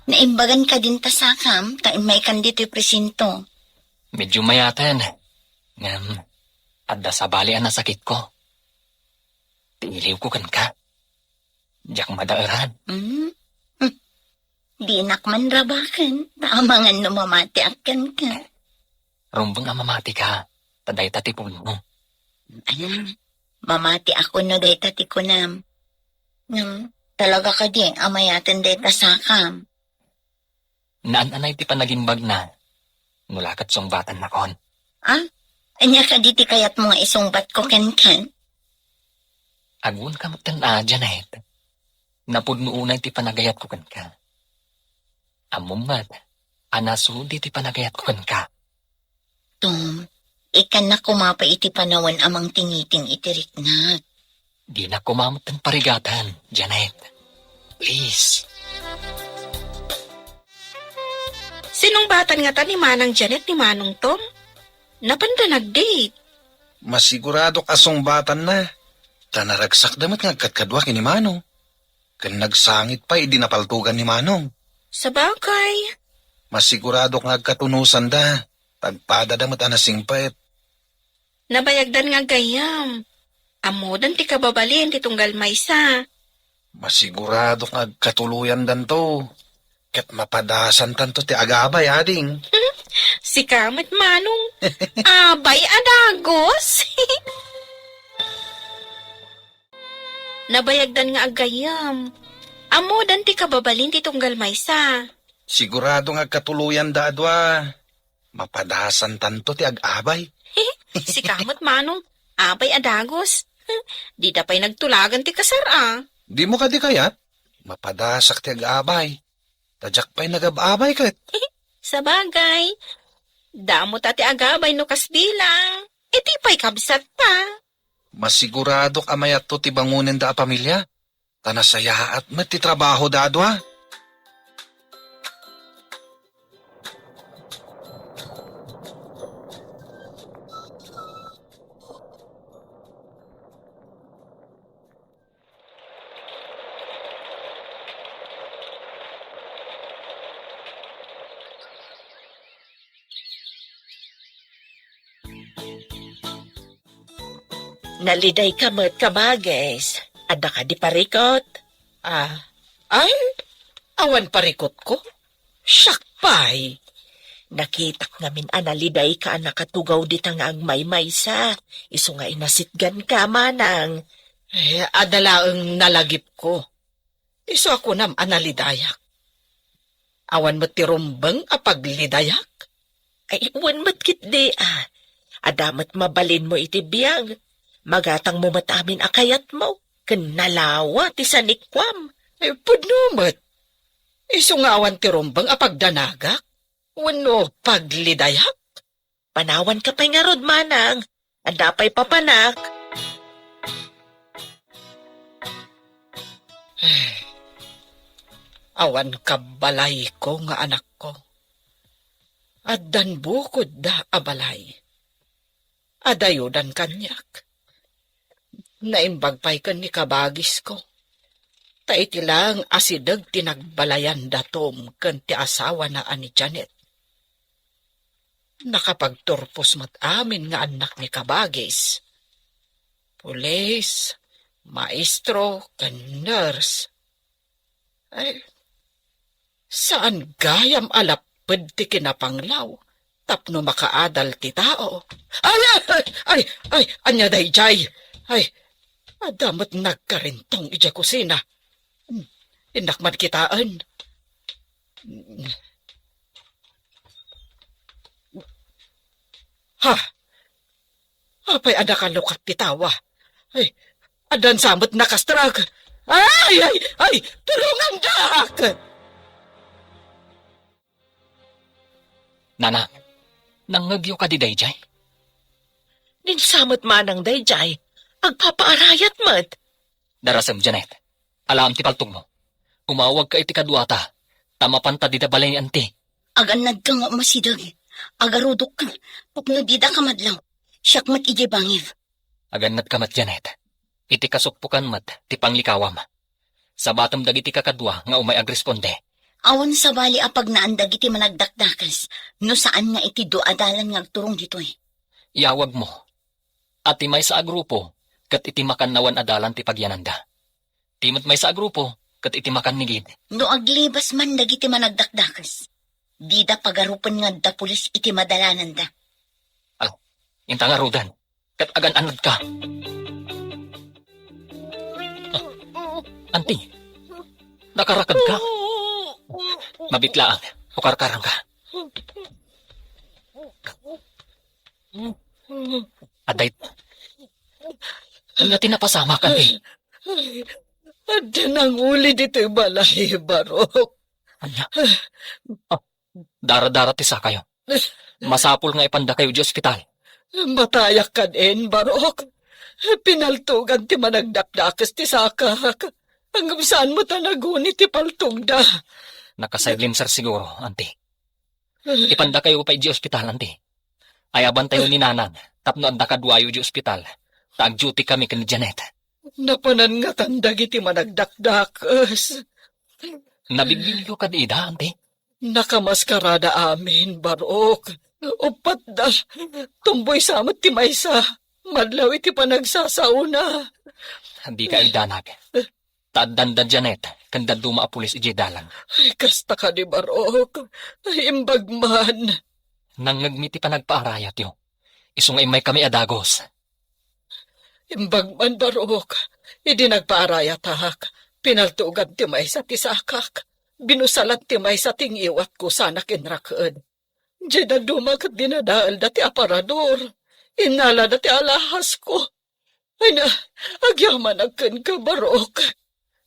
Naimbagan kadin ta sakam, ta immaykan ditoy presinto. Medyo mayaten. Ngem, adda sabali a nasakitko. Ti iliwko kenka. Diak madaeran. Hmm? Hmm. Dinak man rabaken, ta amangan no mamatiak kenka. Rumbeng a mamatika, ta dayta ti pudno. Ala, mamatiak no dayta ti kunam. Ngem, talaga kadi a mayaten dayta sakam? Naan-anay ti panagimbagna. No la ket sungbatan nakon. Ah? Ania kadi ti kayatmo nga isungbatko kenken? Agwanka metten a, Janet. Napudno unay ti panagayatko kenka. Ammom met a nasudi ti panagayatko kenka. Tom, ikkannak koma pay iti panawen a mangtingiting iti riknak. Dinak koma metten parigaten, Janet. Please. Sinungbatan ngata ni Manang Janet ni Manong Tom? Napanda nag-date? Masiguradok a sungbatanna. Ta naragsakda met nga agkadkadua ken ni Manong. Ken nagsangit pay idi napaltogan ni Manong. Sabagay. Masiguradok nga agkatunusanda. Tagpadada met a nasingpet. Nabayagdan nga aggayam. Ammodan ti kababalin ti tunggal maysa. Masiguradok nga agkatuloyandanto. Ket mapadasantanto ti agabay, ading. Sika met, Manong. Abay a dagus. Nabayagdan nga aggayam. Ammodan ti kababalin ti tunggal maysa. Sigurado nga agkatuloyanda a dua. Mapadasantanto ti ag-abay. Sika met, Manong. Abay a dagus. Dida pay nagtulagan ti kasar a. Dimo kadi kayat? Mapadasak ti ag-abay. Ta diak pay nagab-abay ket. Sabagay. Damo ta ti agabay no kasbilang. Iti pay kabsat ta. Masiguradok a mayatto ti bangonenda a pamilia. Ta nasayaat met ti trabahoda a dua. Nalidayka met, kabagis. Adda kadi parikut? Ah, ay, awan parikutko. Siak pay. Nakitak ngamin a nalidayka a nakatugaw dita nga agmaymaysa, isu nga inasitganka, Manang. Eh, adda laeng nalagipko. Isu a kunam a nalidayak. Awan met ti rumbeng a paglidayak? Ay, wen met ketdi a. Adda met mabalinmo iti biag. Magatangmo met amin a kayatmo. Ken nalawa ti sanikuam. Ay, pudno met. Isu nga awan ti rumbeng a pagdanagak wenno paglidayak? Panawanka pay ngarud, Manang. Adda pay papanak. Awan kabbalayko nga anakko. Addan bukodda a balay. Adayodan kaniak. Naimbag pay ken ni kabagisko. Ta iti laeng asideg ti nagbalayanda Tom ken ti asawana a ni Janet. Nakapagturpos met amin nga annak ni kabagis. Pulis, maestro, ken nurse. Ay, saan gayam a lapped ti kinapanglaw tapno makaadal ti tao. Ay, ay, ay, ay, ay, ania daydiay? Ay, adda met nagkarintong idiay kusina. Hmm, innak man kitaen. Ha? Apay a nakalukat ti tawa? Ay, addan sa met nakastrag. Ay, ay, ay, tulongandak! Nana, nangngegyo kadi daydiay? Dinsa met manang daydiay, agpapaarayat met. Darasem, Janet. Alaem ti paltogmo. Umawagka iti kaduata, ta mapanta dida balay ni Anti. Agannadka nga umasideg. Agarudokka, tapno didaka madlaw. Siak met idiay bangir. Agannadka met, Janet. Iti kasukpokan met ti panglikawam. Sabatem dagiti kakadua nga umay agresponde. Awan sabali a pagnaan dagiti managdakdakes no saan nga iti dua a dalan nga agturong ditoy. Iyawagmo a ti maysa a grupo ket iti makannawan a dalan ti pagyananda. Ti met maysa a grupo ket iti makannigid. No aglibas man dagiti managdakdakes, dida pagarupen nga adda pulis iti madalananda. Ala, inta ngaruden, ket agan-annadka. Ah, Anti, nakarakedka? Mabitlaang, ukarkarangka. Aday, ania ti napasamak, Anti? Adda nanguli ditoy balay, Barok. Ania? Ah, daradara ti sakayo. Masapul nga ipandakayo idiay ospital. Matayak kad-en, Barok. Pinaltugan ti managdakdakes ti sakak. Ngem saan met a naguni ti paltogda. Nakasaylimser siguro, anti. Ipandakayo pay idiay ospital, anti. Ayabantayo ni Nanang tapno adda kaduayo idiay ospital, ta ag-duty kami ken ni Janet. Napanan ngatan dagiti managdakdakes. Nabigbilyo kad ida, anti? Nakamaskarada amin, Barok. Uppatda. Tumboy sa met ti maysa. Madlaw iti panagsasaona. Dika agdanag. Ta addanda Janet ken dadduma a pulis idiay dalan. Ay, kasta kadi, Barok. Ay, imbag man. Nangngegmi ti panagpaarayatyo. Isu nga immaykami a dagus. Imbag man, Barok. Idi nagpaarayatak, pinaltugan ti maysa ti sakak. Binusalan ti maysa ti ngiwatko sana kinraked. Diay dadduma ket dinadaelda ti aparador. Innalada ti alhasko. Ay na, agyamanak kenka, Barok.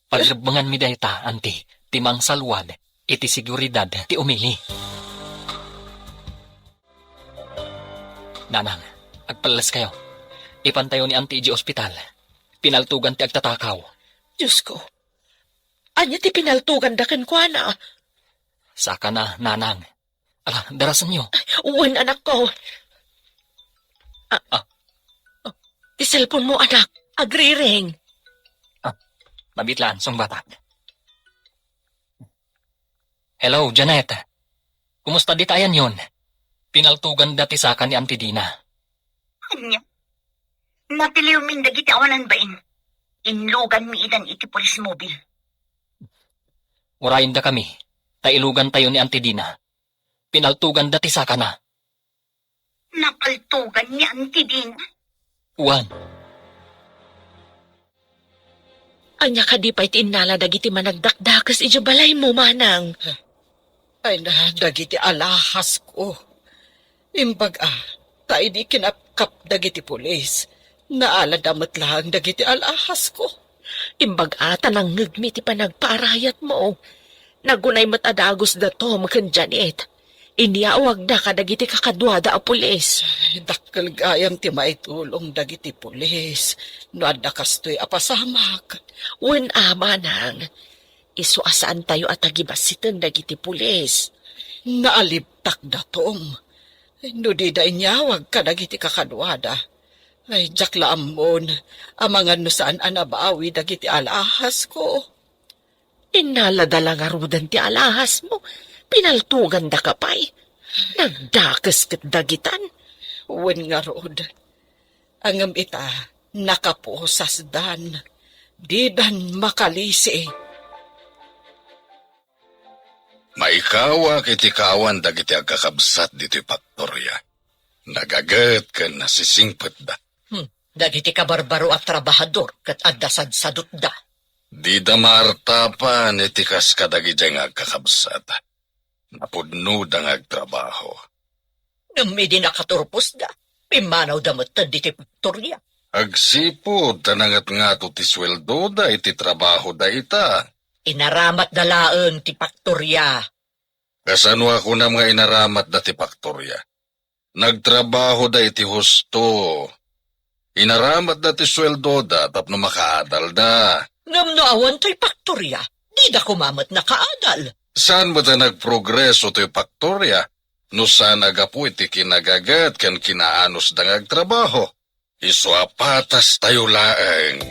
Pagrebbenganmi dayta, anti, ti mangsalwad iti seguridad ti umili. Nanang, agpalleskayo. Ipantayo ni anti idiay ospital. Pinaltugan ti agtatakaw. Diosko, ania ti pinaltuganda kenkuana? Sakana, Nanang. Ala, darasenyo. Wen, anakko. Ah, Ah. Ti cellphone mo, anak. Agriring. Ah, mabitlaan, sungbatak. Hello, Janet. Kumusta dita ayanyon? Pinaltuganda ti saka ni Auntie Dina. Ania? Natiliwmin dagiti awanan bain. Inluganmi idan iti police mobile. Urayendakami, ta ilugantayo ni Auntie Dina. Pinaltuganda ti sakana. Napaltugan ni Auntie Dina? Wen. Ania kadi pay ti innala dagiti managdakdakes idiay balaymo, manang? Ay na, dagiti alhasko. Imbag a, ta idi kinapkap dagiti pulis, naalada met laeng dagiti alhasko. Imbag a, ta nangngegmi ti panagpaarayatmo. Nagunay met a dagus da Tom ken Janet. Inyawagda kadagiti kakaduada a pulis. Ay, dakkel gayam ti maitulong dagiti pulis no adda kastoy a pasamak. Wen a, manang. Isu a saantayo a tagibassiten dagiti pulis. Naalibtak da Tom. No dida inyawag kadagiti kakaduada. Ay, diak la ammon, amangan no saan a nabawi dagiti alhasko. Innalada la ngaruden ti alhasmo, pinaltugandaka pay. Nagdakes ket dagitan. Wen ngarud, ngem ita, nakapusasdan. Didan makalisi. Maikawak iti kaawan dagiti agkakabsat ditoy paktoria. Nagaget ken nasisingpetda. Hmm, dagiti kabarbaro a trabahador ket adda sadsadutda. Dida maartapan iti kas kadagidiay nga agkakabsat. Napudnoda nga agtrabaho. Ngem idi nakaturposda, pimmanawda met ditoy paktoria. Agsipud ta nangatngato ti sueldoda iti trabahoda ita. Inaramatda laeng ti paktoria. Kasano a kunam nga inaramatda ti paktoria? Nagtrabahoda iti husto. Inaramatda ti sueldoda tapno makaadalda. Ngem no awan toy paktoria, dida koma met nakaadal. Saan met a nagprogreso toy paktoria no saan a gapu iti kinagaget ken kinaanusda nga agtrabaho? Isu a patastayo laeng.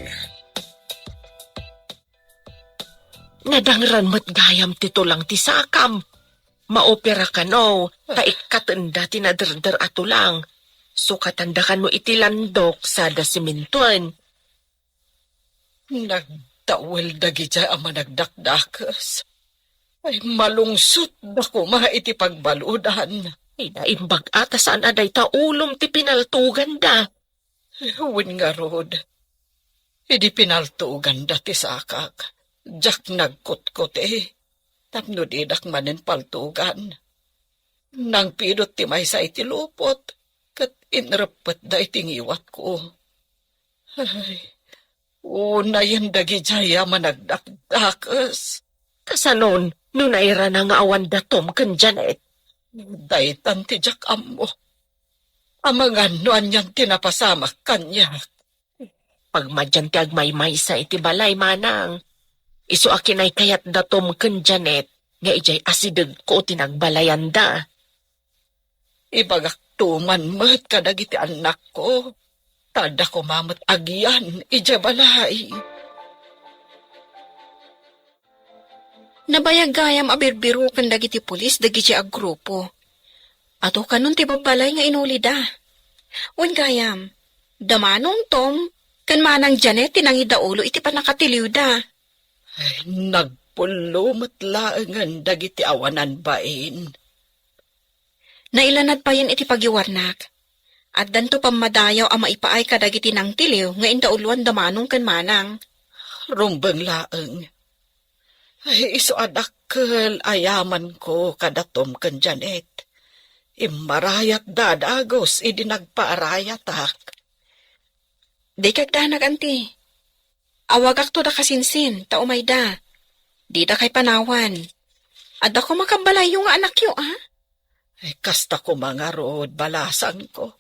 Nadangran met gayam ti tulang ti sakam. Maopera kano, ta ikkatenda ti naderder a tulang. Sukatanda kano iti landok sada simintoen. Nagdawel dagidiay a managdakdakes. Ay, malungsotda koma iti pagbaludan. Ay, naimbag a ta saan a dayta ulom ti pinaltuganda. Wen ngarud, idi pinaltuganda ti sakak, diak nagkutkuti, tapno didak manen paltugan. Nangpidot ti maysa iti lupot, ket inreppetda iti ngiwatko. Ay, Unayen dagidiay a managdakdakes. Kasanon, no nairana nga awan datom ken Janet? Daytan ti diak ammo. Amangan no anian ti napasamak kaniak. Pagmadian ti agmaymaysa iti balay, manang. Isu a kinaykayat datom ken Janet nga idiay asidegko ti nagbalayanda. Ibagakto man met kadagiti annakko, ta adda koma met agian idiay balay. Nabayag gayam a birbiroken dagiti pulis dagiti aggrupo. Adu kanon ti babbalay nga inulida. Wen gayam, da Manong Tom ken Manang Janet ti nangidaulo iti pannakatiliwda. Ay, nagpullo met laengen dagiti awanan bain. Nailanad payen iti pagiwarnak. Addanto pammadayaw a maipaay kadagiti nangtiliw nga indauloan da Manong ken Manang. Rumbeng laeng. Ay, isu a dakkel a yamanko kada Tom ken Janet. Immarayatda a dagus idi nagpaarayatak. Dikay danag, anti. Awagakto da kasinsin, ta umayda. Didakay panawan. Adda koma kabbalayyo nga anakyo, a? Ay, kasta koma ngarud, balasangko.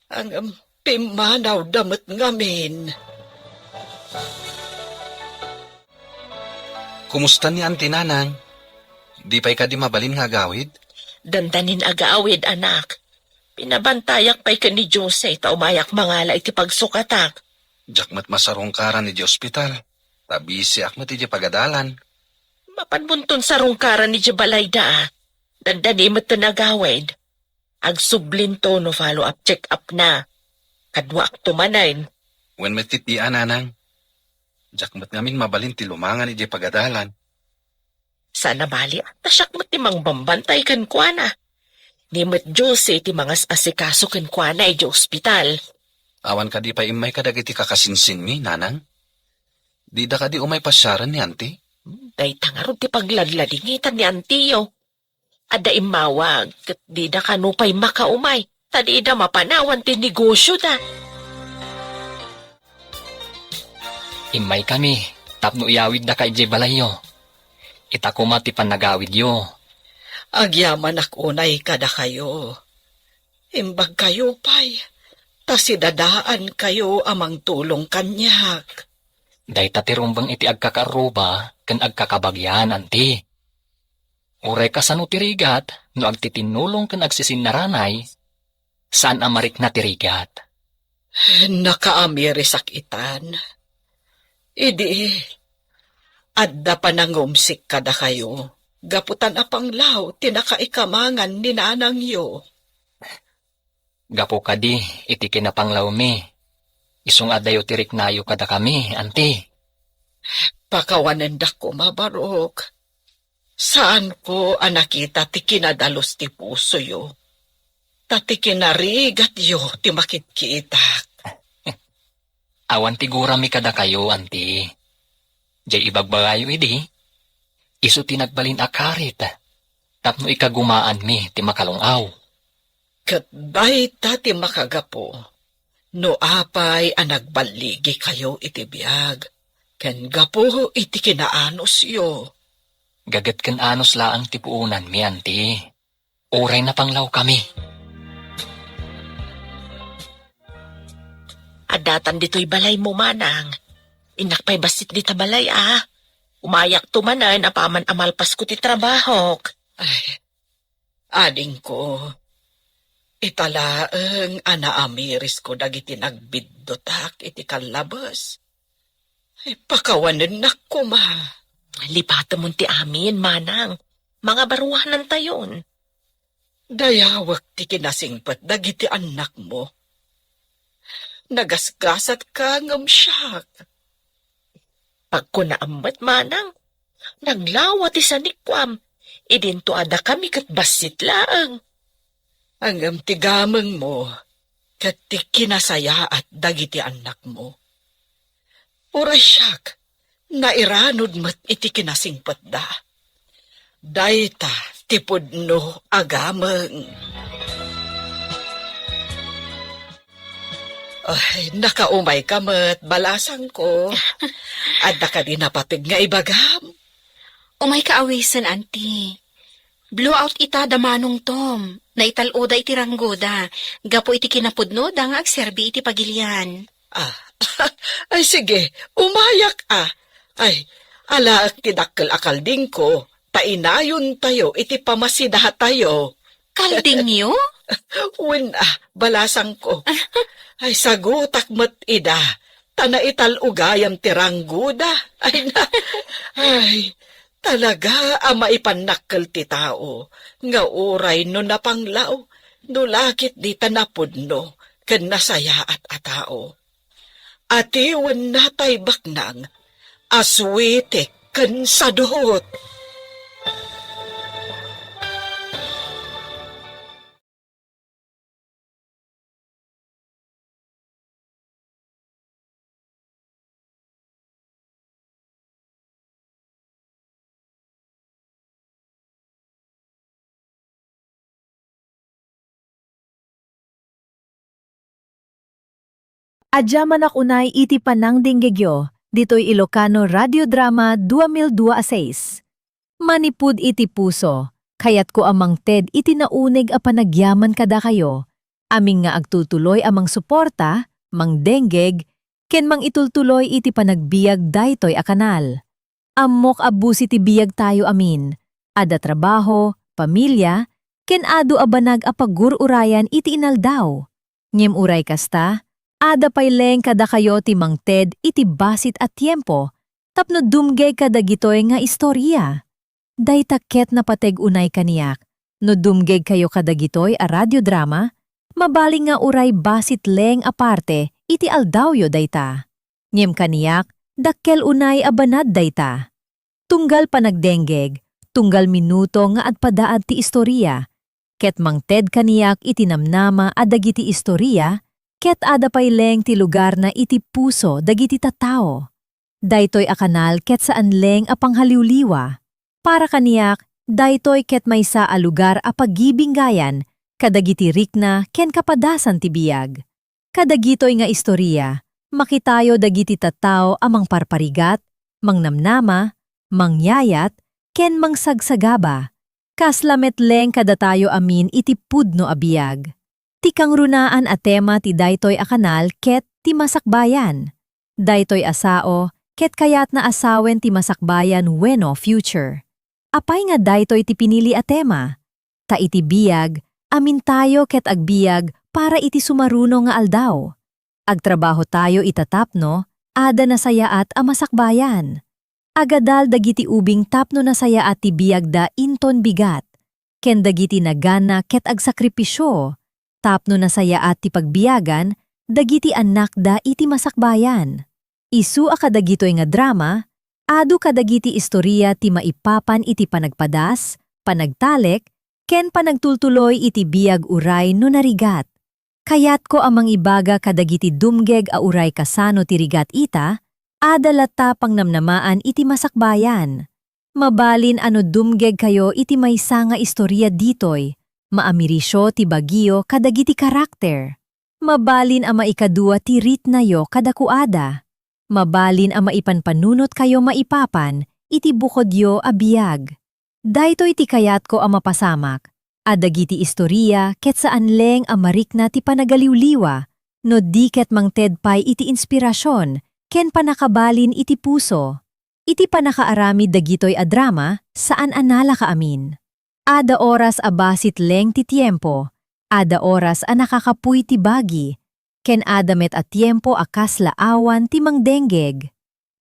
Ngem, pimmanawda met ngamin. Kumusta ni Auntie Nanang? Di pay kadi mabalin nga agawid? Dandanin agawid, anak. Pinabantayak pay ken ni Jose ta umayak mangala iti pagsukatak. Diak met masarungkaran idiay ospital. Ta bisiak met idiay pagadalan. Mapanmonton sarungkaran idiay balayda, a. Dandani met ti nagawid. Agsublinto no follow-up check-up na. Kaduaakto manen. Wen met ti tia, nanang. Diak met ngamin mabalin ti lumangan idiay pagadalan. Saan a bali, ta siak met ti mangbambantay kenkuana. Ni met Jose ti mangas-asikaso kenkuana idiay ospital. Awan kadi pay immay kadagiti kakasinsinmi, nanang? Dida kadi umay pasiaren ni Auntie? Dayta ngarud ti pagladladingitan ni Auntie-yo. Adda immawag, ket dida kano pay makaumay, ta dida mapanawan ti negosyoda. Immaykami tapno iyawiddaka idiay balayyo. Ita koma ti pannagawidyo. Agyamanak unay kadakayo. Imbagkayo pay, ta sidadaankayo a mangtulong kaniak. Dayta ti rumbeng iti agkakaarruba ken agkakabagian, anti. Uray kasano ti rigat, no agtitinnulong ken agsisinnaranay, saan a marikna ti rigat. Nakaamirisak itan. Idi, adda panangumsik kadakayo, gapu ta napanglaw ti nakaikamangan ni nanangyo. Gapu kadi iti kinapanglawmi, isu nga adayo ti riknayo kadakami, anti. Pakawanendak koma, Barok. Saanko a nakita ti kinadalus ti pusoyo, ta ti kinarigatyo ti makitkitak. Awan ti gurami kadakayo, anti. Jay ibagbagayo idi, isu ti nagbalin a karit tapno ikagumaanmi ti makalung-aw. Ket dayta ti makagapu no apay a nagballigikayo iti biag ken gapu iti kinaanusyo. Gaget ken anus laeng ti puonanmi, anti. Uray napanglawkami. Addatan ditoy balaymo, manang. Innak pay bassit dita balay, a. Umayakto manen apaman a malpasko ti trabahok. Ay, adingko, ita laeng a naamirisko dagiti nagbiddutak iti kallabes. Ay, pakawanennak koma. Lipatemon ti amin, manang. Mangabaruanantayon. Dayawek ti kinasingpet dagiti annakmo. Nagasgasatka ngem siak. Pagkunaam met, manang, naglawa ti sanikuam, idinto a dakami ket bassit laeng. Ngem ti gamengmo ket ti kinasayaat dagiti annakmo. Uray siak, nairanod met iti kinasingpetda. Dayta ti pudno a gameng. Ay, nakaumayka met, balasangko. Adda kadi napateg nga ibagam? Umayka awisen, Auntie. Blowout ita da Manong Tom. Naital-oda iti ranggoda. Gapu iti kinapudnoda nga agserbi iti pagilian. Ah, ay sige, umayak a. Ay, alaek ti dakkel a kaldingko, ta inayontayo iti pamasidatayo. Kaldingyo? Wen a, balasangko. Ay, sagutak met ida, ta naital-o gayam ti ranggoda. Ay na, ay, talaga a maipannakkel ti tao, nga uray no napanglaw, no la ketdi ta napudno, ken nasayaat a tao. Atiwenna tay baknang a suitik ken sadot. Agyamanak unay iti panangdenggegyo ditoy Ilocano Radio Drama dua mil dua a seis. Manipud iti puso, kayatko a mangted iti nauneg a panagyaman kadakayo, amin nga agtultuloy a mangsuporta, mangdenggeg, ken mangitultuloy iti panagbiag daytoy a kanal. Ammok a busi ti biagtayo amin, adda trabaho, pamilya, ken adu a banag a pagur-urayan iti inaldaw. Ngem uray kasta, adda pay laeng kadakayo ti mangted iti bassit a tiempo tapno dumngeg kadagitoy nga istoria. Dayta ket napateg unay kaniak, no dumngegkayo kadagitoy a radiodrama, mabalin nga uray bassit laeng a parte iti aldawyo dayta. Ngem kaniak, dakkel unay a banad dayta. Tunggal panagdenggeg, tunggal minuto nga agpadaad ti istoria, ket mangted kaniak iti namnama a dagiti istoria, ket adda pay laeng ti lugarna iti puso dagiti tattao. Daytoy a kanal ket saan laeng a panghaliwliwa. Para kaniak, daytoy ket maysa a lugar a pagibinggayan kadagiti rikna ken kapadasan ti biag. Kadagitoy nga istoria, makitayo dagiti tattao a mangparparigat, mangnamnama, mangyayat, ken mangsagsagaba. Kasla met laeng kadatayo amin iti pudno a biag. Ti kangrunaan a tema ti daytoy a kanal ket ti masakbayan. Daytoy a sao ket kayatna a sawen ti masakbayan wenno future. Apay nga daytoy ti pinili a tema? Ta iti biag, amintayo ket agbiag para iti sumaruno nga aldaw. Agtrabahotayo ita tapno adda nasayaat a masakbayan. Agadal dagiti ubing tapno nasayaat ti biagda inton bigat, ken dagiti nagana ket agsakripisio tapno nasayaat ti pagbiagan dagiti annakda iti masakbayan. Isu a kadagitoy nga drama, adu kadagiti istoria ti maipapan iti panagpadas, panagtalek, ken panagtultuloy iti biag uray no narigat. Kayatko a mangibaga kadagiti dumngeg a uray kasano ti rigat ita, adda latta pangnamnamaan iti masakbayan. Mabalin a no dumngegkayo iti maysa nga istoria ditoy, maamirisio ti bagiyo kadagiti karakter. Mabalin a maikadua ti ritnayo kadakuada. Mabalin a maipanpanunotkayo maipapan iti bukodyo a biag. Daytoy ti kayatko a mapasamak, a dagiti istoria ket saan laeng a marikna ti panagaliwliwa, no di ket mangted pay iti inspirasion ken pannakabalin iti puso. Iti pannakaaramid dagitoy a drama, saan a nalaka amin. Adda oras a bassit laeng ti tiempo, adda oras a nakakapuy ti bagi, ken adda met a tiempo a kasla awan ti mangdenggeg.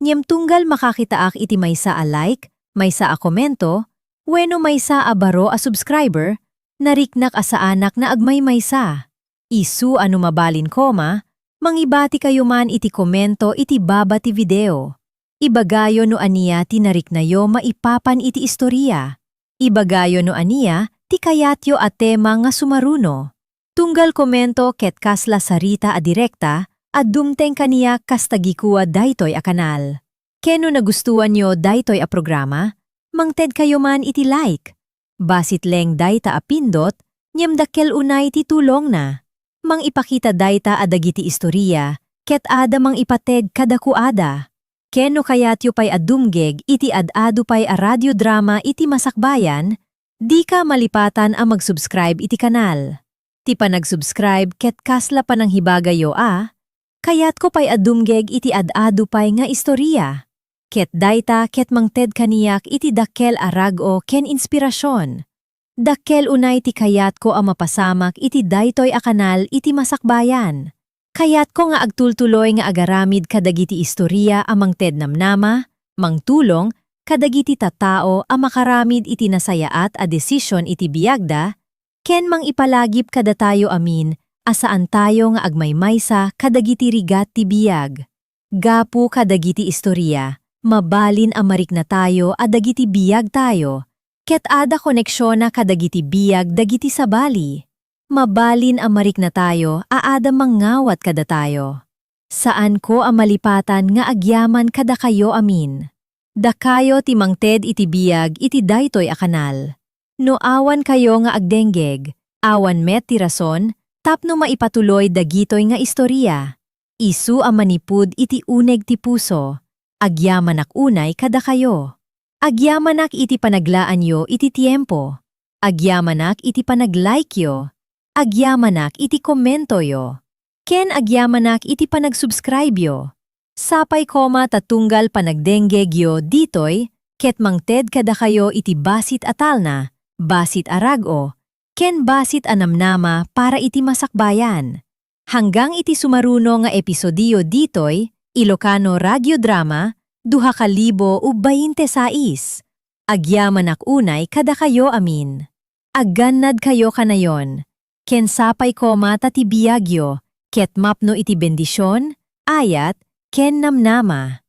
Ngem tunggal makakitaak iti maysa a like, maysa a komento, wenno maysa a baro a subscriber, nariknak a saanak nga agmaymaysa. Isu a no mabalin koma, mangibatikayo man iti komento iti baba ti video. Ibagayo no ania ti nariknayo maipapan iti istoria. Ibagayo no ania ti kayatyo a tema nga sumaruno. Tunggal komento ket kasla sarita a direkta a dumteng kaniak kas tagikua daytoy a kanal. Ken no nagustuanyo daytoy a programa, mangtedkayo man iti like. Bassit laeng dayta a pindot, ngem dakkel unay ti tulongna. Mangipakita dayta a dagiti istoria, ket adda mangipateg kadakuada. Ken no kayatyo pay a dumngeg iti ad-adu pay a radiodrama iti masakbayan, dika malipatan a mag-subscribe iti kanal. Ti panag-subscribe ket kasla pananghibagayo a, kayatko pay a dumngeg iti ad-adu pay nga istoria. Ket dayta ket mangted kaniak iti dakkel a rag-o ken inspirasion. Dakkel unay ti kayatko a mapasamak iti daytoy a kanal iti masakbayan. Kayatko nga agtultuloy nga agaramid kadagiti istoria a mangted namnama, mangtulong kadagiti tattao a makaramid iti nasayaat a desisyon iti biagda, ken mangipalagip kadatayo amin a saantayo nga agmaymaysa kadagiti rigat ti biag. Gapu kadagiti istoria, mabalin a mariknatayo a dagiti biagtayo ket adda koneksiona kadagiti biag dagiti sabali. Mabalin a mariknatayo a adda mangngawat kadatayo. Saanko a malipatan nga agyaman kadakayo amin. Dakayo ti mangted iti biag iti daytoy a kanal. No awankayo nga agdenggeg, awan met ti rason tapno maipatuloy dagitoy nga istoria. Isu a manipud iti uneg ti puso, agyamanak unay kadakayo. Agyamanak iti panaglaanyo iti tiempo. Agyamanak iti panag-like-yo. Agyamanak iti komentoyo. Ken agyamanak iti panag-subscribe-yo. Sapay koma ta tunggal panagdenggegyo ditoy, ket mangted kadakayo iti bassit a talna, bassit a rag-o, ken bassit a namnama para iti masakbayan. Hanggang iti sumaruno nga episodio ditoy, Ilocano Radiodrama, duha ka libo ug bainte sais. Agyamanak unay kadakayo amin. Aggannadkayo kanayon, ken sapay koma ta ti biagyo ket mapno iti bendision, ayat, ken namnama.